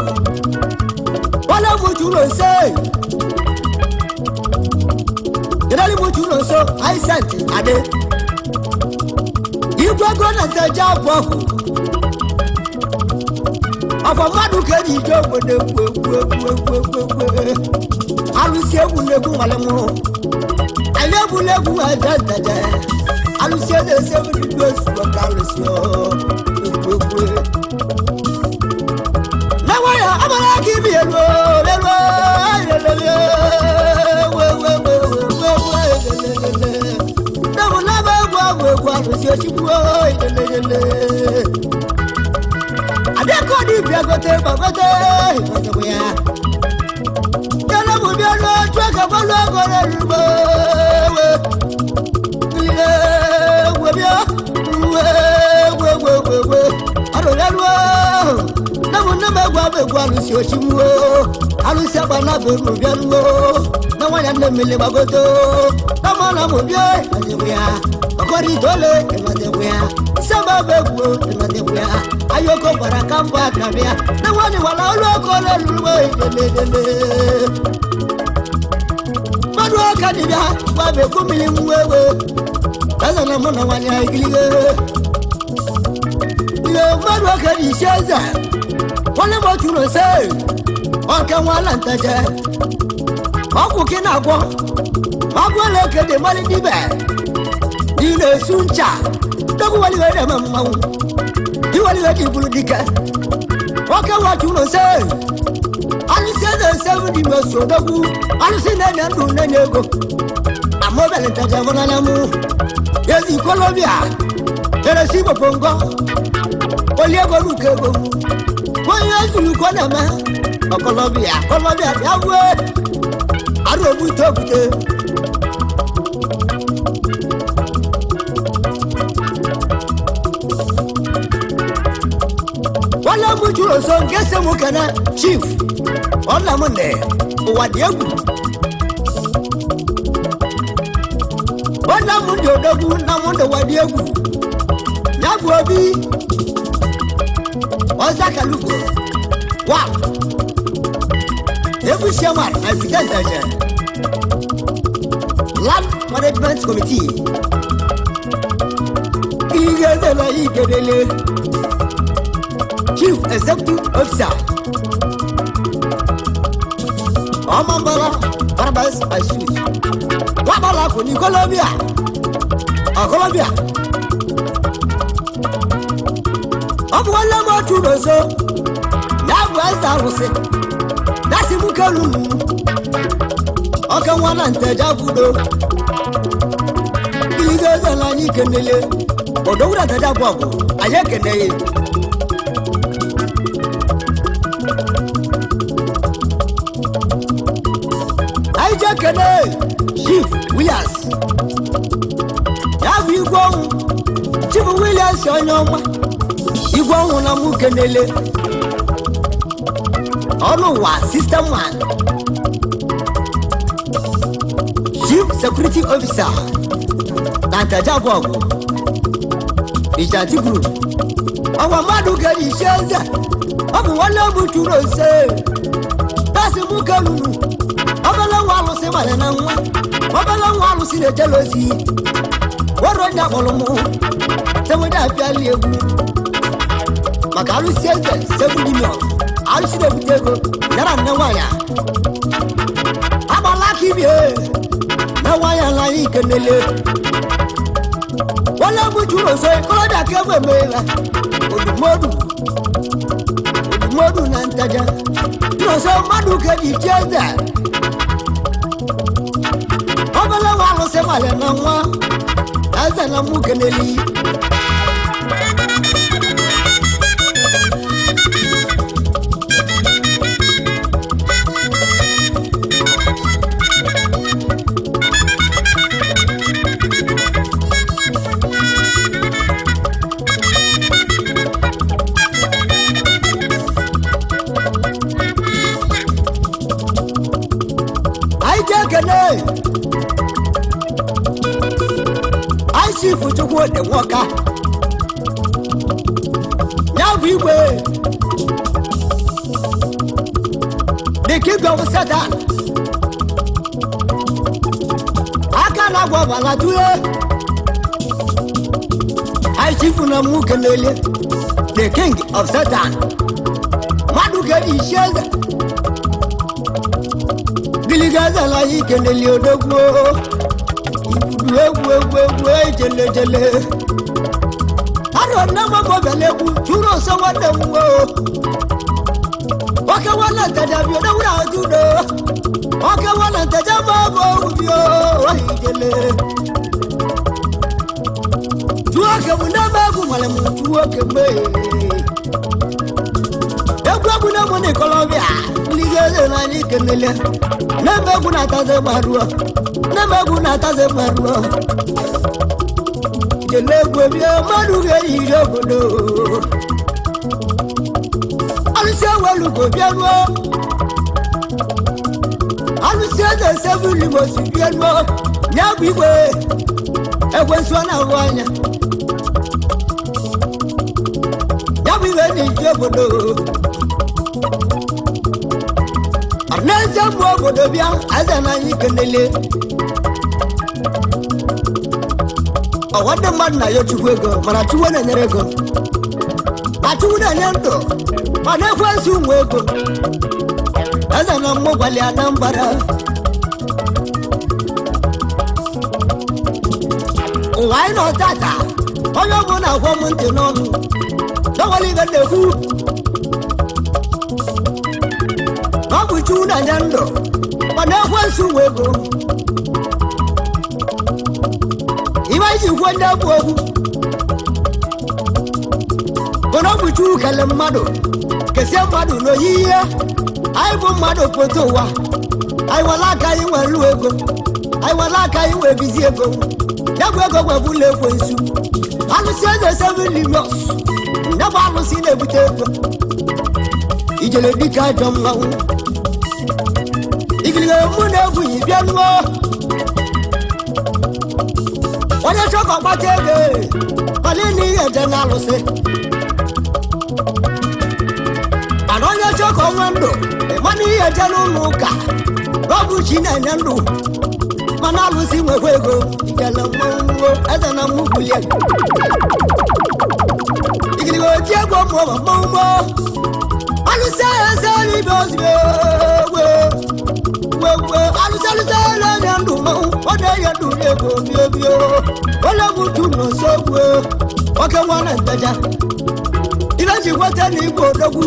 wọle mụ tụrụ nso kedali mụ tụrụ nso aisenti adị igwe ego na ntaja bọọgụ ọfọ mmadụ ka eji ije obodo egwu egwu egwu egwu egwu egwu alụsị egwu na-egwu nwale mụ anyị egbula egwu aja ntaja alụsị eze ese ndị osu ọka alụsị ọ egwu egwu na nwayọ agbara aka ibi elu elu elelele nabụ egwu agwụ egwu alụsị ochigbu elelele abịakọ dibịa gote gbagote ịgbazekwa ya tẹ́lẹ̀ mú bí ọlọ́ tí ó kẹ́kọ̀ọ́ lọ́gọ́ rẹ̀ lùgbọ́ ilé wẹ̀ bí ọ́ wẹ̀ wẹ̀ wẹ̀ wẹ̀ wẹ̀ ọ̀rọ̀ lẹ́nu ọ́ nẹ́mu nẹ́mu ẹ̀gbọ́n abẹ́gbọ́ alùsí òsì mú o alùsí àgbà náà bẹ̀ mú bí ẹnu o náwọn yà nẹ́mi lè gbàgbọ́tò náwọn náà mú bí ọ́ ẹ̀mọ̀tẹ̀wìyà ọkọ̀rí tó lé ẹ̀mọ̀tẹ̀wìyà sábà bẹ̀ gbó ẹ̀mọ̀tẹ̀wìyà ayoko gbàrà kàmbá kàmíà náwọn ni wàlá olóko lẹ́nu ìdèlèdèlè mmadụ ọka dịbịa gwa bụ ekwu mmiri nwa ewe eze na mụ na nwanyị igilige ihe mmadụ ọka dị isi eze nwanne m otu nse ọka nwala nteje ọgwụ gị na-agwọ ma agwọla oke dị mmadụ dibe ị na-esu ncha dogwu waliwe na-eme mmanwụ iwaliwe dị bụrụ dike ọka nwachu nse alụsị eze nse dị meso odogwu alụsị na-enye ndụ na-enye ego amobele ntaja mụnanya mụ ezi kolobia eresi gbogbo ngọ oli ego n'uko ego onye zuru ko na-eme ọkọlọbịa kọlọbịa bịa wue arụ ogbute ogbute wala mu juru nso nke si mụ kana chief ọna m nne ụwa dị egwu nna m dị odogwu nna m dị ụwa dị egwu ya bụ obi ọzakalugo wa Ebu chairman na Ifite Nteje Land Management Committee. Ihe ezela ikedele Chief Executive Officer Ọmọmbala Barabas Asus Wabala kò ní Colombia ọ Colombia. Ọ bụ nwanne m otu n'ozo ya bụ eze arụsị dasi m kelu m ọka nwa na nteja budo iligo eze na anyị kenele odogwu na nteja bụ ọgụ anyị ekene ya. Anyị je kene Chief Williams ya bụ igwe ọnwụ. Chief Williams onye ọma igwe ọnwụ na mụ kenele ọnụ ụwa system man, Chief Security Officer na Nteje-Abuogu Vigilante Group. Ọgwa mmadụ ga-eji isi eze ọ bụ nwanne m chụrụ ose tasị mụ kelunu obele nwa alụsị mara na nwa obele nwa alụsị na-ejela ozi were onye akpọrọ mụ sewede apịali egwu maka alụsị eze 7 million alụsị na-ebute ego yara nne nwaanyị agbala aka ibie na nwaanyị ala anyị ikenele wọlé mú jùlọ sọ kọlọ́dà kẹfẹ́ mẹ́ra olùmọ́dù olùmọ́dù náà ń tajà jùlọ sọ mmadù kejì jẹ́sẹ̀ ọbẹ̀lẹ̀ wà lọ́sẹ̀ wàlẹ̀ náà wá ẹsẹ̀ náà mú keneli. Anyị ji ekene anyị chifu Chukwu dị nwoke ya bụ igwe the king of Satan aka na-agwa ọbala tue anyị chifu na mụ kenele the king of Satan mmadụ ga-eji isi eze giligazala yi kenele odogwu ibudu egwu egwu egwu ejelejele arọ nne m bịala egwu chụrụ ọsọ nwanne m nwo oke nwanne ntaja bi odogwu na udo oke nwanne ntaja ma ọ bụ owu bi ohi jele tụọ oke m nne m egwu nwere m tụọ oke m egwu egwu na mụ na ikolobịa ndị na anyị kenele na-eme egwu na-atazi maruo na-eme egwu na-atazi maruo jele egwu ebie mmadụ ga-eyiri obodo alụsị ewelugo bịa ruo alụsị eze sevilimosi bịa ruo ya bụ igwe ekwensu a na-ahụ anya ya bụ igwe na-eji obodo n'eze mmụọ obodo bịa eze na anyị kenele ọwa ndị mmadụ na-ayọ chukwu ego mana chukwu na-enyere ego ma chukwu na-enye ndụ mana ekwensu nwe ego eze na mmụ gwali Anambra ụwa anyị nọ tata onye ọbụla na-agwọ m ntị n'ọnụ dọwara ibe na-ekwu ọ bụ chukwu na-enye ndụ mana ekwensu nwe ego ibe anyị ji kwuo ndị bụ okwu bụ na ọ bụ chukwu kele mmadụ kesie mmadụ n'oyiyi ya anyị bụ mmadụ pụta ụwa anyị nwere aka anyị nwere lụ ego anyị nwere aka anyị nwere bizi ego ya bụ ego gwebụla ekwensu alụsị eze 7 million ya bụ alụsị na-ebute ego ijele dike ajọ mmanwụ igiliga mụ na-egwu yi bịa nuo onye chọkọ kpata ego mana na ihe eje na alụsị mana onye chọkọ nwe ndụ ịmana n'ihe je n'ụlọ ụka ọ bụ chi na-enye ndụ mana alụsị nwekwa ego ijele mmanwụ eze na mmụ bulie igiliga oti egwu mụọ ma mmanwụ alụsị eze n'ibe ozugbo wewe alụsị alụsị na-enye ndụ mmanwụ ọ na-enye ndụ n'ego biobio ole bụ utu nọ nso gbuo oke nwa na nteja ibe ji nweta na igwe odogwu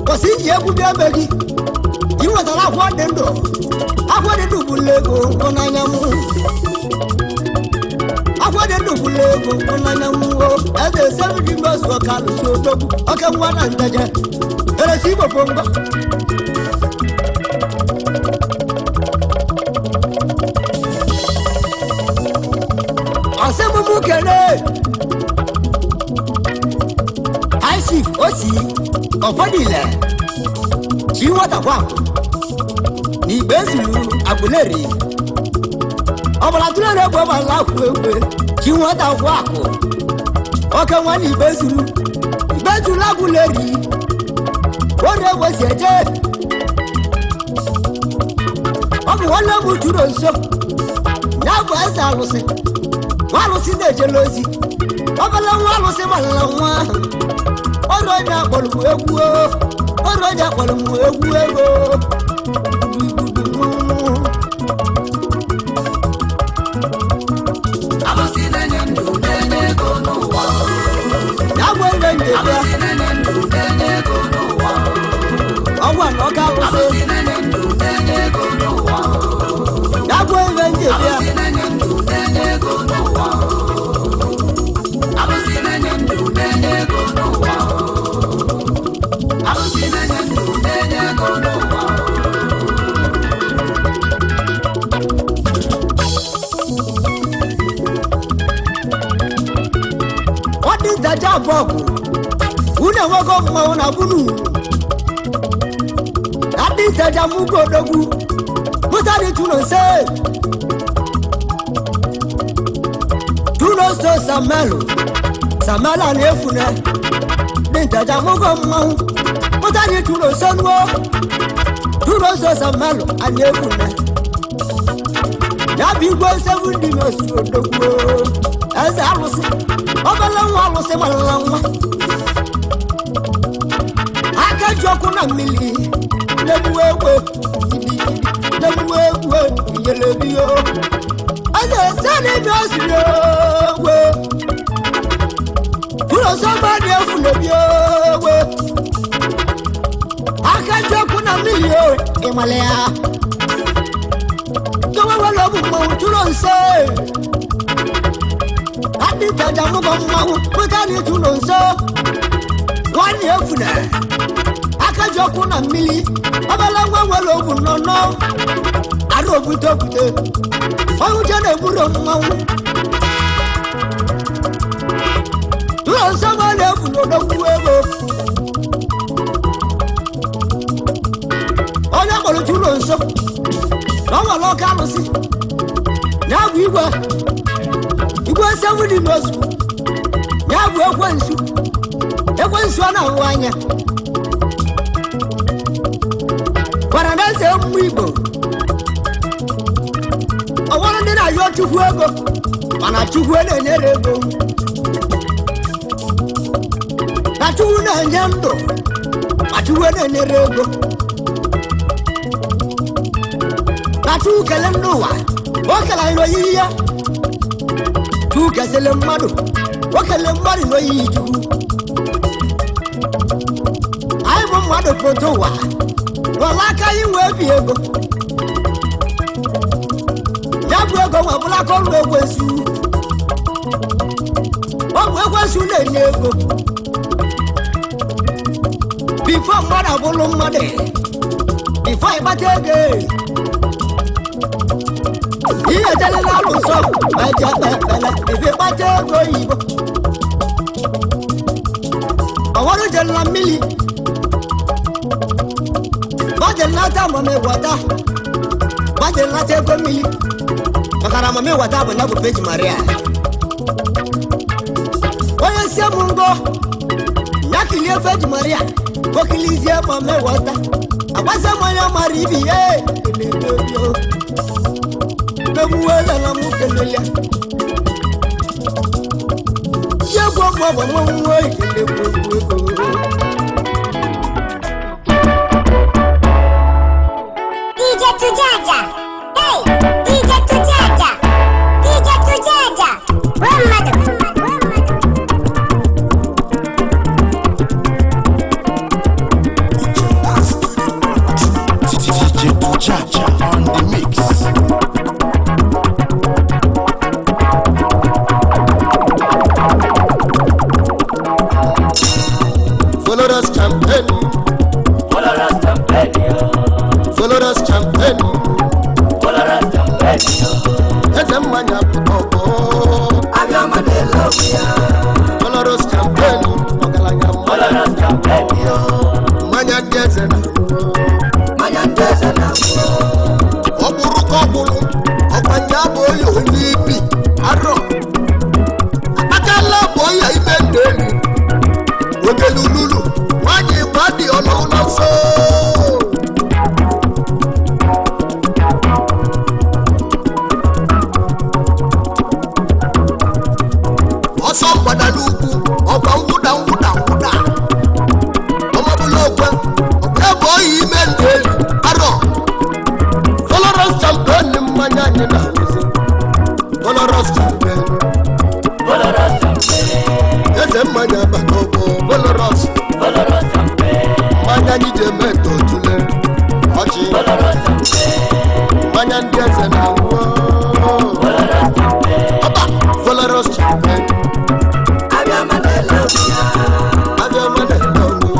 kwụsị iji egwu bịa be gị ị nwetara akwụkwọ dị ndụ akwụkwọ dị ndụ bụla ego hụ n'anya mụ akwụkwọ dị ndụ bụla ego hụ n'anya mụ eze esebidi mgbe zụọ ka alụsị odogwu oke nwa na nteje eresi igbo bongo ọsị mụmụ kele high chief osi ọfọdịle chi nwatakwa na igbe zuru agbụleri ọbara tụlere egbe ọbara akwụ egbe chi nwatakwa akụ oke nwa na igbe zuru igbe zuru agbụleri ore egbe si eje ọ bụ nwanne m juru nso ya bụ eze alụsị nwa alụsị na-ejele ozi ọbala nwa alụsị gbalala nwa ahụ ọrụ onye akpọrọ m egwu ọrụ onye akpọrọ m egwu ego Alụsị na-enye ndụ na-enye ego n'ụwa. Ya bụ ebe njem ya. Alụsị na-enye ndụ na-enye ego n'ụwa. Ọgwụ a na ọka alụsị. Alụsị na-enye ndụ na-enye ego n'ụwa. Ya bụ ebe njem ya. Alụsị na-enye ndụ na-enye ego n'ụwa. Alụsị na-enye ndụ na-enye ego n'ụwa. Alụsị na-enye ndụ na-enye ego n'ụwa. Ọ dị ntaja abụọ bụ unu enwego mmanwụ na bunu adị ntaja mụgo odogwu mụta dị tụrụ nse tụrụ nso samelu samelu a na-efune dị ntaja mụgo mmanwụ mụta dị tụrụ nso nuo tụrụ nso samelu a na-efune ya bụ igwe nsewu ndị na-esu odogwu eze alụsị obele nwa alụsị gbalala nwa aka ji ọkụ na mmiri na-egbu egbe gidigidi na-egbu egbe iyelebiyo eze ese na-ebi osiri egbe tụrụsọgba dị efu na-ebi egbe aka ji ọkụ na mmiri o ịmale ya tọwewere ọbụ mmanwụ tụrụ nse adịtaja mụgọ mmanwụ pụta na ịtụrụ nso nwanne efuna aka ji ọkụ na mmiri obele nwa nwere ogwu nnọnọ arụ obute obute ọnwụche na-egburu mmanwụ tụrụ nso ma na-efu n'odogwu ego onye kpọrọ tụrụ nso na ọ nwere ọka alụsị ya bụ igwe igwe nsewuli n'ozu ya bụ ekwensu ekwensu a na-ahụ anya gwara na eze mmụ igbo ọwara ndị na-ayọ chukwu ego mana chukwu na-enyere ego na chukwu na-enye ndụ ma chukwu na-enyere ego na chukwu kele ndị ụwa o kele anyị n'oyiyi ya chukwu kesịrị mmadụ o kele mmadụ n'oyiyi chukwu anyị bụ mmadụ pụta ụwa nwere aka anyị nwee bi ego ya bụ ego nwe bụla aka ọrụ ekwensu ọ bụ ekwensu na-enye ego bifo mmadụ abụrụ mmadụ bifo ịkpata ego ihe ejelela alụsọ ma eje ekpe ekpele ife kpata ego oyibo ọwọrụ jelela mmiri gbajelata amamiwata gbajelata ego mmiri maka na amamiwata bụ ya bụ peji maria onye si m ngọ ya kilie feji maria Okilizie ma mewọta. Agbasa mmanya mara ibi ya elele Memuwela na mụ kelelia. Ihe egwu ọgwụ ọgwụ nwa nwa ekele egwu egwu egwu. DJ Tujaja. Hey, DJ Tujaja. DJ Tujaja. Gbuo mmadụ. DJ Tujaja on the mix. Follow us campaign. Follow us campaign, yo. Follow us campaign. Follow us campaign, yo. Eze mmanya pụta ọgbọ. Abịa ma na-ele onwe ya. Follow us campaign. Ọgaranya mmanya. Follow us campaign, yo. Mmanya ndị eze na-aṅụ. Mmanya ndị eze na-aṅụ. Ọ bụrụ ka ọ bụrụ, ọkwa nke bụ onye onye ibi arọ. Akpatala bụ onye ime ndụ elu. Ogelululu, nwanyị gbadị ọnụ nso. Ọsọ mgbada n'ugwu, ọkwa ngwụda ngwụda ngwụda. Ọmọbụla okwe, ọkwa ebe oyi ime ndụ elu arọ. Folorus champagne mmanya anyị na-aṅụzi. Folorus champagne. Follow us campaign. Eze mmanya bata ọgbọ Folorus. Follow us campaign. Mmanya anyị ji eme totule. Ọchị. Follow us campaign. Mmanya ndị eze na-aṅụ. Follow us campaign. Ọba Folorus champagne. Abịa ma na-ele onwe ya. Abịa ma na-ele ọnụ.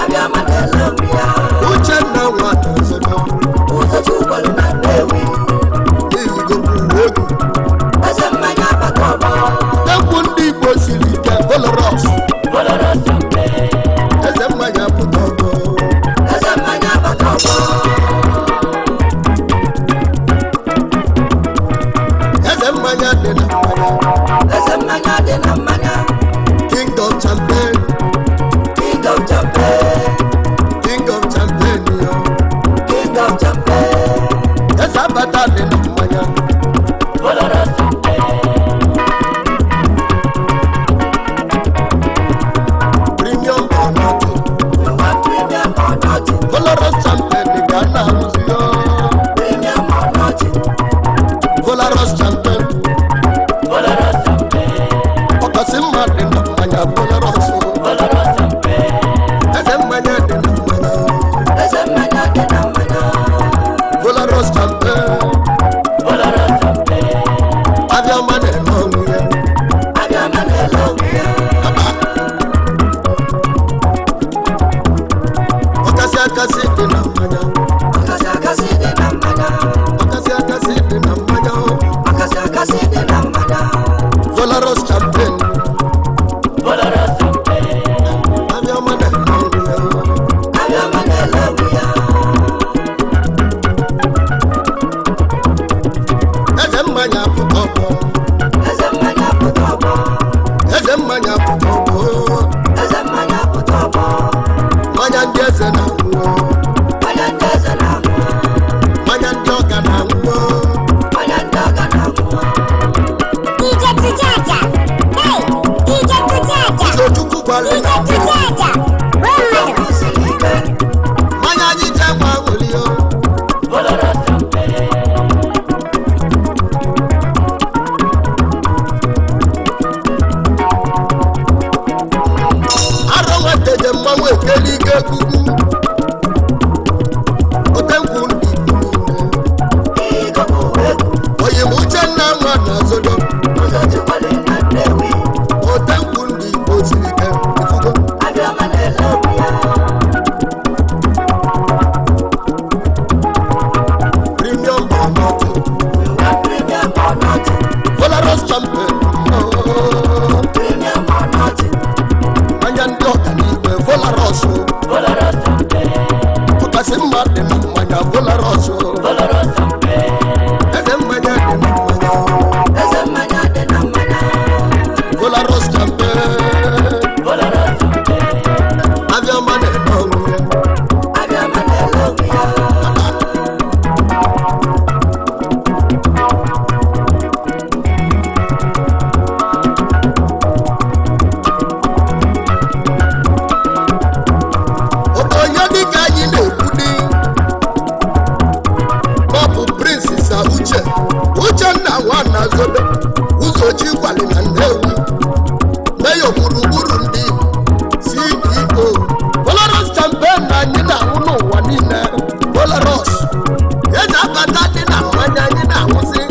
Abịa ma na-ele onwe ya. Uchenna nwata nzọdọ. Ụzọchi ụgbọelu na Nnewi. Iyigo kwuru egwu. Eze mmanya abata ọgbọ. Egwu ndị Igbo siri ike Folorus. Follow us campaign. Eze mmanya pụta ọgbọ. Eze mmanya abata ọgbọ. Eze mmanya dị na mmanya. Eze mmanya dị na mmanya. King of champagne. King of champagne. King of champagne. Yo. King of champagne. Eze abata dị na mmanya. Follow us campaign. Premium or nothing. We want premium or nothing. Folorus champagne ga na-aṅụzi yo. Premium or nothing. Folorus champagne. Follow us campaign. Ọkasị mma dị na mmanya Folorus. Follow us campaign. Eze mmanya dị na mmanya. Eze mmanya dị na mmanya. Folorus champagne. Follow us campaign. Abịa ma na-eme ọnwụ ya. Abịa ma na-ele onwe ya. Ọkasị akasị dị na mmanya. Ọkasị akasị dị na mmanya. Ọkasị akasị dị na mmanya. Ọkasị akasị dị na mmanya. Folorus champagne. Follow us campaign. Abịa ma na-eme ọnwụ ya. Abịa ma na-ele onwe ya. Eze mmanya pụta ọgbọ. Eze mmanya pụta ọgbọ. Eze mmanya pụta ọgbọ. Eze mmanya pụta ọgbọ. Mmanya ndị eze na-aṅụ. Mmanya ndị eze na-aṅụ. Mmanya ndị ọga na-aṅụ. Mmanya ndị ọga na-aṅụ. DJ Tujaja. Hey, DJ Tujaja. Uzochukwu gwara DJ na Tujaja. Gbuo mmadụ. Okwu siri ike. mmanya anyị ji enwe aṅụrị o. Follow us campaign. Uchenna nwana zodo Ụzọchi gwali na Nnewi, meyo gburugburu ndị Igbo, CEO Polaros Champagne na anyị na-aṅụ n'ụwa niile. Polaros eze abata dị na mmanya anyị na-aṅụzi.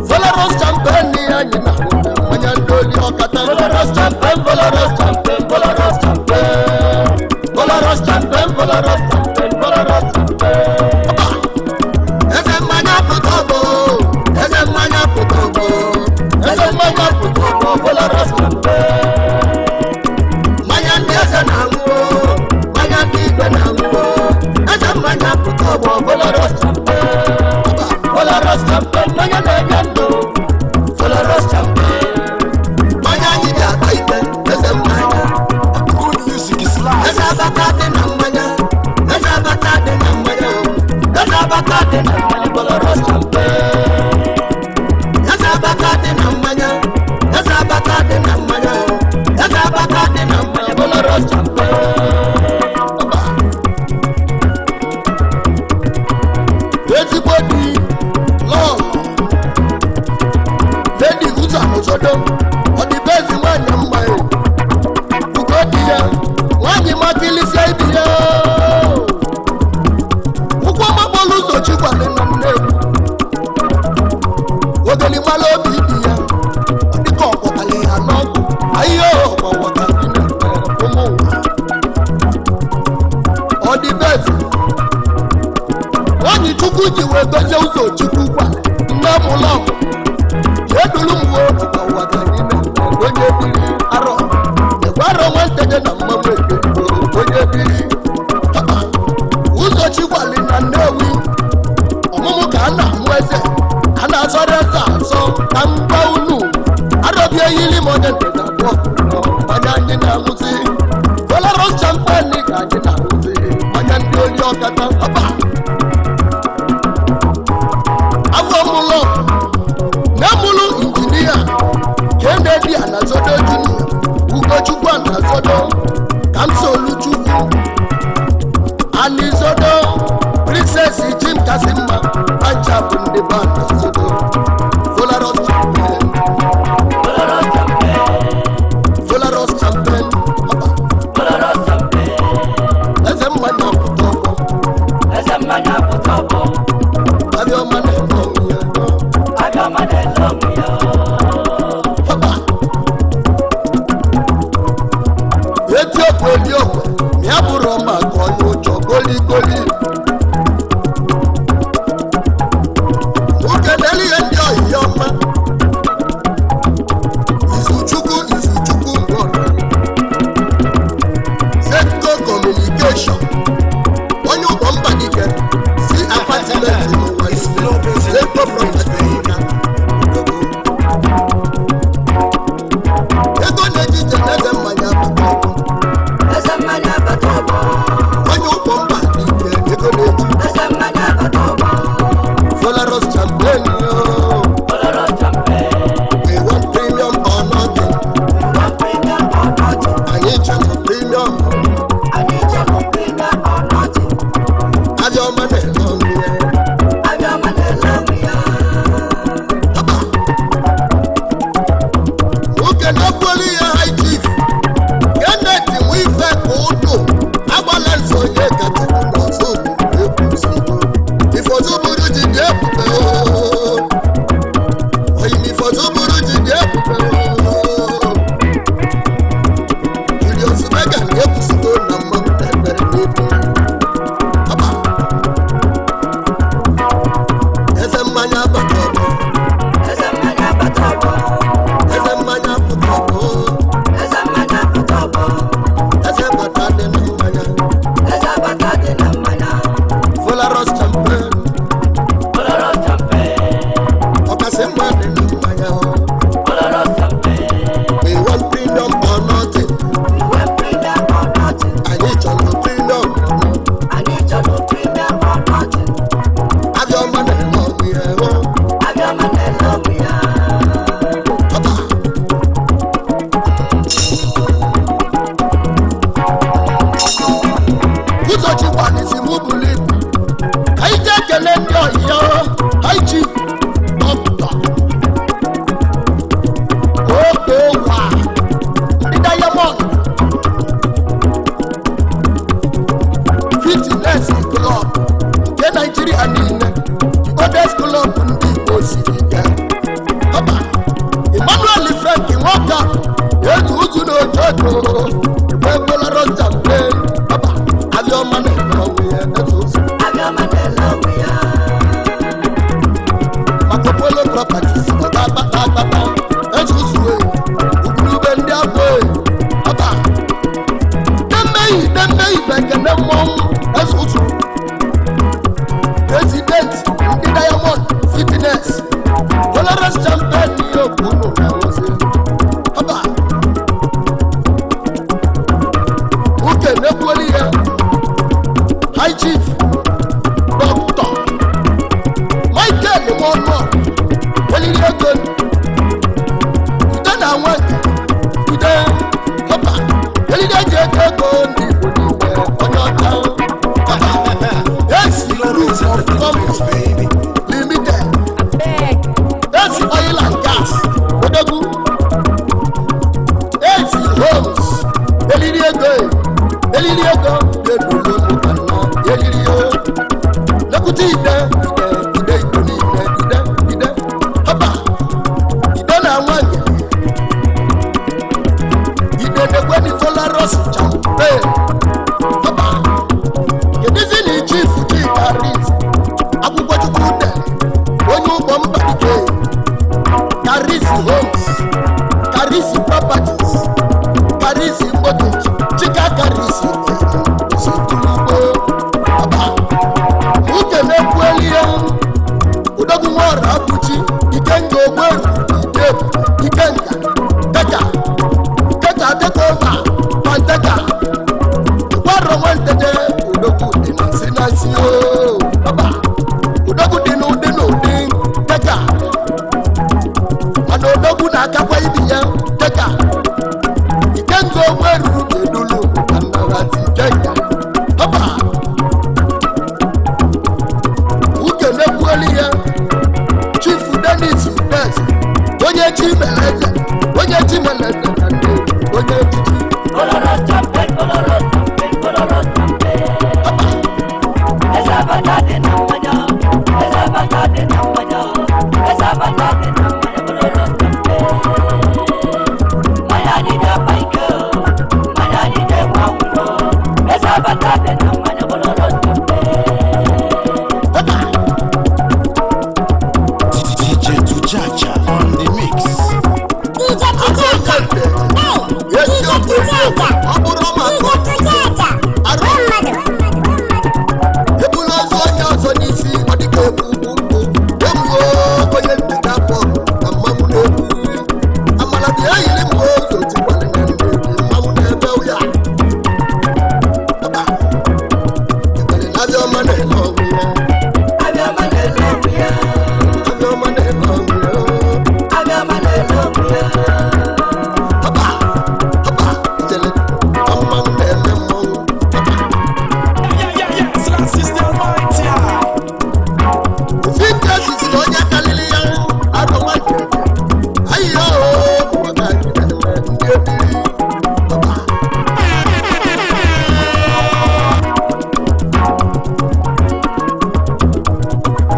Polaros Champagne ihe anyị na-aṅụzi, mmanya ndị oli ọkata. Polaros Champagne, Polaros Champagne, Polaros Champagne, Polaros Champagne, Polaros Champagne, Polaros Champagne. Ọba! Eze mmanya pụta ọgbọ, eze mmanya pụta ọgbọ, eze mmanya pụta ọgbọ, Polaros Champagne. Mmanya ndị eze na-aṅụ, mmanya ndị igwe na-aṅụ, eze mmanya pụta ọgbọ, Polaros Champagne. Ọba! Polaros Champagne, mmanya na-enye ndụ. Polaros Champagne, mmanya anyị ji ata ike, eze mmanya. Good music is life. Eze abata dị na mmanya, eze abata dị na mmanya, eze abata dị na mmanya, Polaros Champagne. Eze abata dị na mmanya, eze abata dị na mmanya, eze abata dị na mmanya, Polaros Champagne. Ọba. Ezigbo di lọọ Lady Ụzọ N'Ụzọdo, ọ dị be ezi nwaanyị mma e. Ugo di ya, nwaanyị makilisia ibi ya. Ụkwụ ọmakpọlụ ụzọ chikwale na Nnewi. Ogelimala obi ibi ya, ọ dịka ọkwọtali ya n'ọgwụ. Ahịhịa ọgbọwọta dị na ụmụ ụwa. Ọ dị be ezi. Nwaanyị Chukwu ji wee gozie ụzọ Chukwu kwale, nne m ụlọ edulu m wo ọgbọwọta dị na onye biri arọ. Ekwe arọ nwantenye na mmanwụ ekerigo onye biri. Papa, ụzọ Chikwali na Nnewi, ọmụmụ ka a na-amụ eze, a na-azọrọ eze azọ ka m gwa unu. Arọbịa yiri m onye ndịda abụọ mmanya anyị na-aṅụzi. Polaros Champagne ka anyị na-aṅụzi, mmanya ndị oli ọkata. Papa, afọ mụlọ na-emụlụ injinia Kennedy Anazodo Junior, Ugochukwu Anazodo, Kamsoluchukwu Anizodo, Princess Chimkasimma, Pancha bụ ndị be Anazodo. Polaros Champagne, Polaros Champagne, Polaros Champagne, ọba, Polaros Champagne, eze mmanya pụta ọgbọ, eze mmanya pụta ọgbọ, abịa ọma na-eme ọnwụ ya. abịa ọma na-ele onwe ya. Ọba. Etiokwu eliokwe, ma ya bụrụ maka onye ụjọ goligoli. Nwoke na-ele ihe ndị ọyị ya ọma. Izuchukwu, Izuchukwu mgbe ọbụla. Setco Communication, onye ụgbọ mba dike, si apartment n'ụwa It's niile. Flow Biz Setco Entertainment, Property baby. na ego na-ejije na eze mmanya apụta ọkụ. Eze mmanya bata ọgbọ, Onye ụkwụ mba dike, ego na-eji eze mmanya bata ọgbọ, Polaros Champagne ooo. Polaros Champagne, We want premium or nothing. we want premium or nothing, Anyị chọrọ premium. anyị chọrọ premium or nothing, Ajọ ọma na-ele ọnụ ya. abịa ọma na-ele onwe ya. Papa. Nwoke na-ekweli ya high chief Kenneth Nwife ka ụdụ agbala nzọ onye ka Chukwu n'ọzọ obodo ekwusigo. Ifọzụbụrụ ji dị ebube ooo. Oyim Ifọzụbụrụ ji dị ebube ooo. Julius Berger na-ekwusigo na mmanwụ na-ekpere n'ebu. Papa. Eze mmanya abata ọgbọ. Eze mmanya bata ọgbọ, Eze mmanya pụta ọgbọ. eze mmanya pụta ọgbọ, Eze bata dị na mmanya. eze bata dị na mmanya. Polaros Champagne, Polaros Champagne, ọkasị mma dị na mmanya. Polaros Champagne, We want premium or nothing. we want premium or nothing, Anyị chọrọ premium. anyị chọrọ premium or nothing, Abịa ọma na-ele ọnụ ya hụ. abịa ọma na-ele onwe ya. Papa. Ụzọchi gbalịsi mụ buru ibu. Ka anyị jee kelee ndị ọyị ya. High Chief Dr. ego egbe rocha mpe ọba abịa ọma na-ele ọnwụ ya eze ụzọ maka polo properties ọba akpata akpata eze ụzọ ugwurube ndị abụ ọba demmeyi demmeyi bụ ekene mmọnwụ eze ụzọ president ndị Diamond Fitness Polaris champion ihe okwu unu na-enwezi ọba uke na-ekwuolu ya High Chief Dr. Michael Nwono weliri ego ude na nwanke ude ọba weliri eji ego ego ndị Igbo niile onye ọcha ọba esi group of company limited esi oil and gas odogwu esi homes eliri ego eliri ego edolo mụtanna eliri o lekwute ide ide ide igbo niile ide ide ọba ide na nwanyị ide nekweni Polaris champagne ọba kedụzi na chief Chika Riz akwụkwọ chukwu dere onye ụgbọ mba dike Karis Homes Karis Properties Karis Mortgage Chika Karis ositulugbo ọba uke na-ekwueli ya udogwu nwaọra abụchi ikenga ogberu ide ikenga teka teka teka ụba panteka gbọrọ nwantete odogwu dị na nsị na nsị ooo ọba odogwu dị n'ụdị n'ụdị teka mana odogwu na-akakwa ibi ya teka ikenga ogbe ruru ka edulu ka nnarazi ikenga ọba uke na-ekwuelu ya Chief Dennis Udeze onye chimeleze onye chimeleze na ndị onye echichi DJ Tujaja on the mix. DJ Tujaja. Hey, DJ Tujaja. ọ bụrụ DJ maka Tujaja. Gbuo mmadụ. ebula ọzọ onye ọzọ n'isi ọ dịka egwu ugwu nkwụ egbuo onye ntega bọọlụ na mmanwụ na-egwu amala dị eyiri m ozu otikwala na ndị mmanwụ na-ebe ụya ọba ebele na abịa ọma na-ele ọnwụ ya abịa ọma na-ele ọnwụ ya ọba ọba ijele mmanwụ na-eme mmanwụ ọba Fike sisi na onye karịrị ya arụma nkeke ahịhịa oo maka anyị na-eme ndị ebiri ọba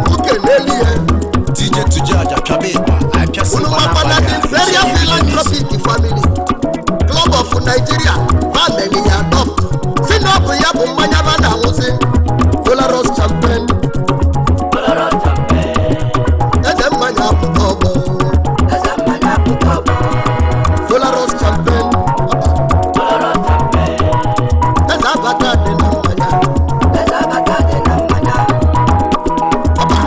nwoke n'elu ya DJ Tujaja pịaba ịgba anyị pịasị unu ịgba makwa na n'abalị the a echi Imperial anyị ebido n'isi. Philanthropic Family Club of Nigeria family ya adopt si na ọ bụ ya bụ mmanya ba na-aṅụzi Polaris champagne eze mmanya apụta ọgbọ Polaris champagne eze abata dị na mmanya ọba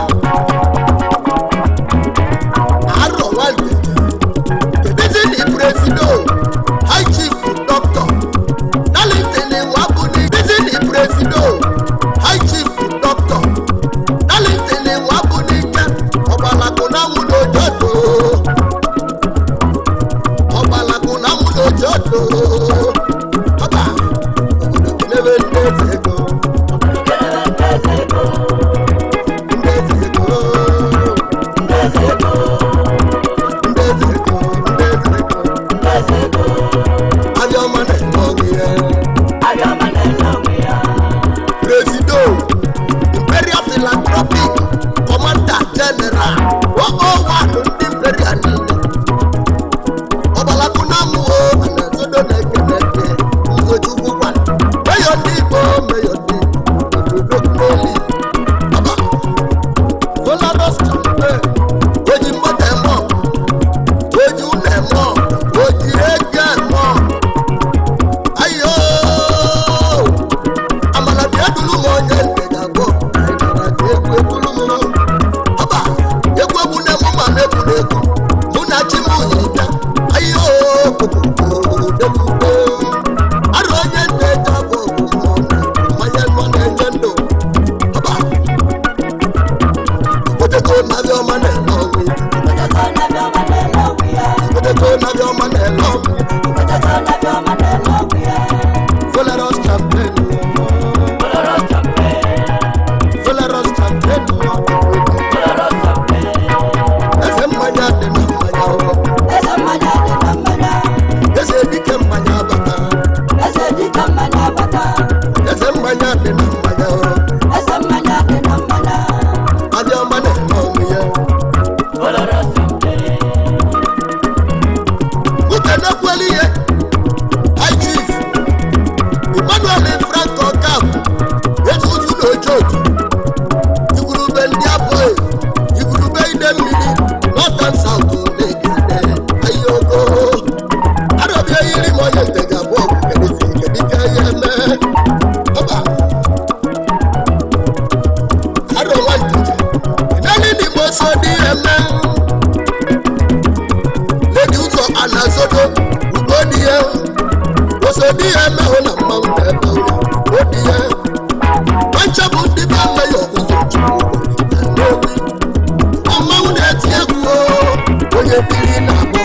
onye biri na-agbọ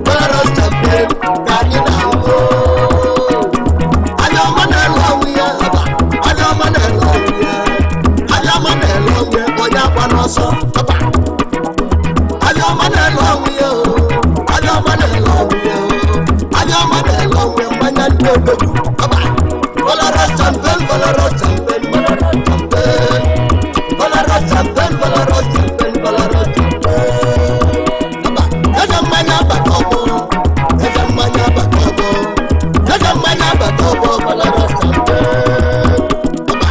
Polaroid champagne ka anyị na-aṅụ. Anya ọma na-ele ọnwụ ya, aba. Anya ọma na-ele ọnwụ ya. Anya ọma na-ele ọnwụ ya, onye akwa n'ọsọ, aba. Anya ọma na-ele ọnwụ ya, o. Anya ọma na-ele ọnwụ ya, o. Anya ọma na-ele ọnwụ ya, mmanya ndị odogwu, aba. Polaroid champagne, Polaroid champagne, Polaroid champagne. Polaroid champagne, Polaroid champagne, Polaroid champagne. Aba. Eze mmanya abata ọgbọ. Eze mmanya abata ọgbọ. Eze mmanya abata ọgbọ, Polaroid champagne. Aba.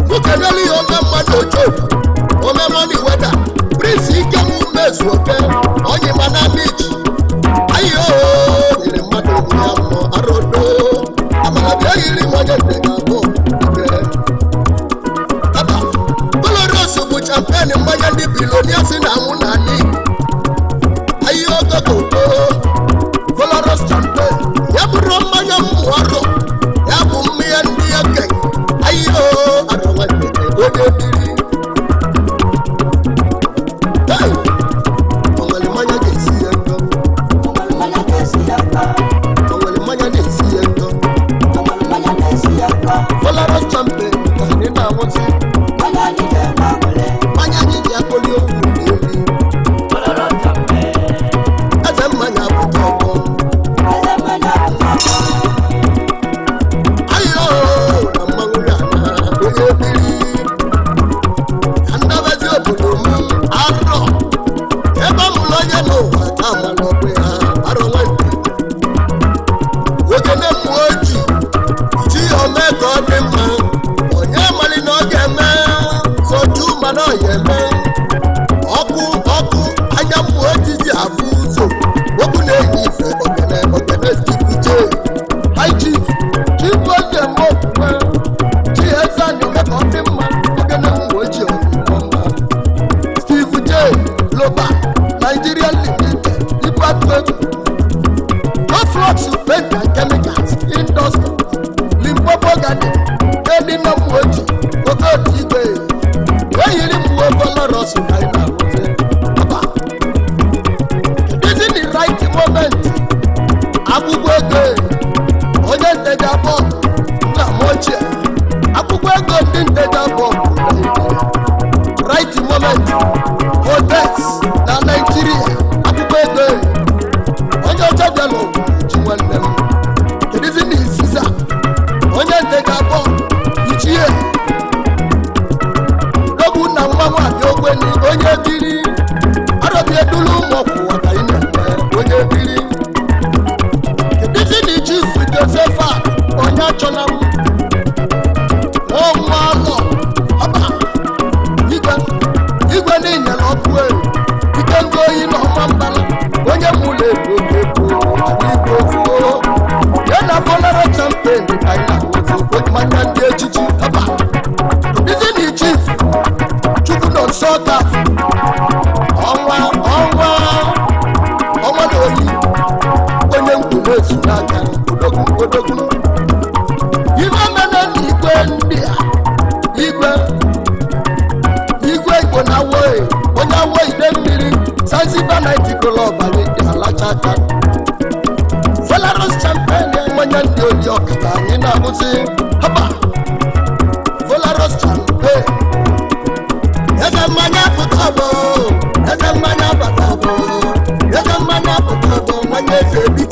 Nwoke n'elu ya ome mmadụ ojobu ome mọni weda prince ikem mezu oke onye mana miji ayo nyere mmadụ onwe ya mmụọ arodo amara bịa yiri m onye nde ga-abụ ike aba Polaroid bụ champion mmanya ndị bilonia si na anwụ na ala Igbo ayo ogogogo Polaroid champagne ya bụrụ mmanya mmụọ arọ ya bụ mmanya ndị okenye ayo arọ nwanne onye biri. Hey! O nwere mmanya ga-esi ya nkọ. O nwere mmanya na-esi ya nkọ. Polaroid champagne ka anyị na-aṅụzi. Mmanya anyị ji akpọli okwu na-eri. Eze mmanya apụta ọgbọ. Ayo na mmanwụ ya na onye biri. Ka ndabazi obodo m arọ. Ebe a mụrụ onye n'ụwa ka amara ọkụ ya arọ nwanne. Nwoke na mmụọ oji ji ya ome ka ọ dị mma. Onye amali na ọ ga-eme soju mana ọ ya eme. Ọkụ ọkụ anya mmụọ ojiji abụ ụzọ. Okwu na-eyi ife ogene ogene Steve J. High Chief Chief Eze Mokwe Chi Eze anyị ome ka ọ dị mma ogene mmụọ oji ọdịmma mma. Steve J. Global Nigeria Limited Ibu Egwu Goflux Paint and Chemicals Industries Limpopo Garden Kedina Mwoji Okobi Igwe Eyiri mwe Polaroid na ị na-arụzi Aba. Kedụzi the right moment akwụkwọ ego onye nteja bọọlụ nna m ochie akwụkwọ ego ndị nteja bọọlụ Nigeria right moment hotels na Nigeria akwụkwọ ego onye ọcha bịa n'ụwa ji nwanne m kedụzi na iziza onye nteja bọọlụ ichie dogbu na mmanwụ abịa ogbenye onye biri arọbịa edulu ụmụ ọkwụwa ka ị na-eme onye biri kedụzi na chief Josephat onye achọna m nwa alọ ọba igwe igwe n'inyere ọkụ elu ike ndị oyi na ọma mbala onye mụlụ ebu oge ebu anyị igwe ofuo ya na Polaroid champagne ka anyị na-awụzi mmanya ndị echichi ọba kedụzi na chief chukwu nọ nso ka ọnwa ọnwa ọnwa na oyi onye ngwu na-ezu n'aka odogwu odogwu ife mene na igwe ndị a igwe igwe igbo na awoe onye awo ide mmiri Zanzibar night club anyị dị alacha aka Polaroid champagne mmanya ndị oyi ọkata anyị na-aṅụzi haba Polaroid champagne eze mmanya pụta ọgbọ eze mmanya bata ọgbọ eze mmanya pụta ọgbọ mmanya eze bi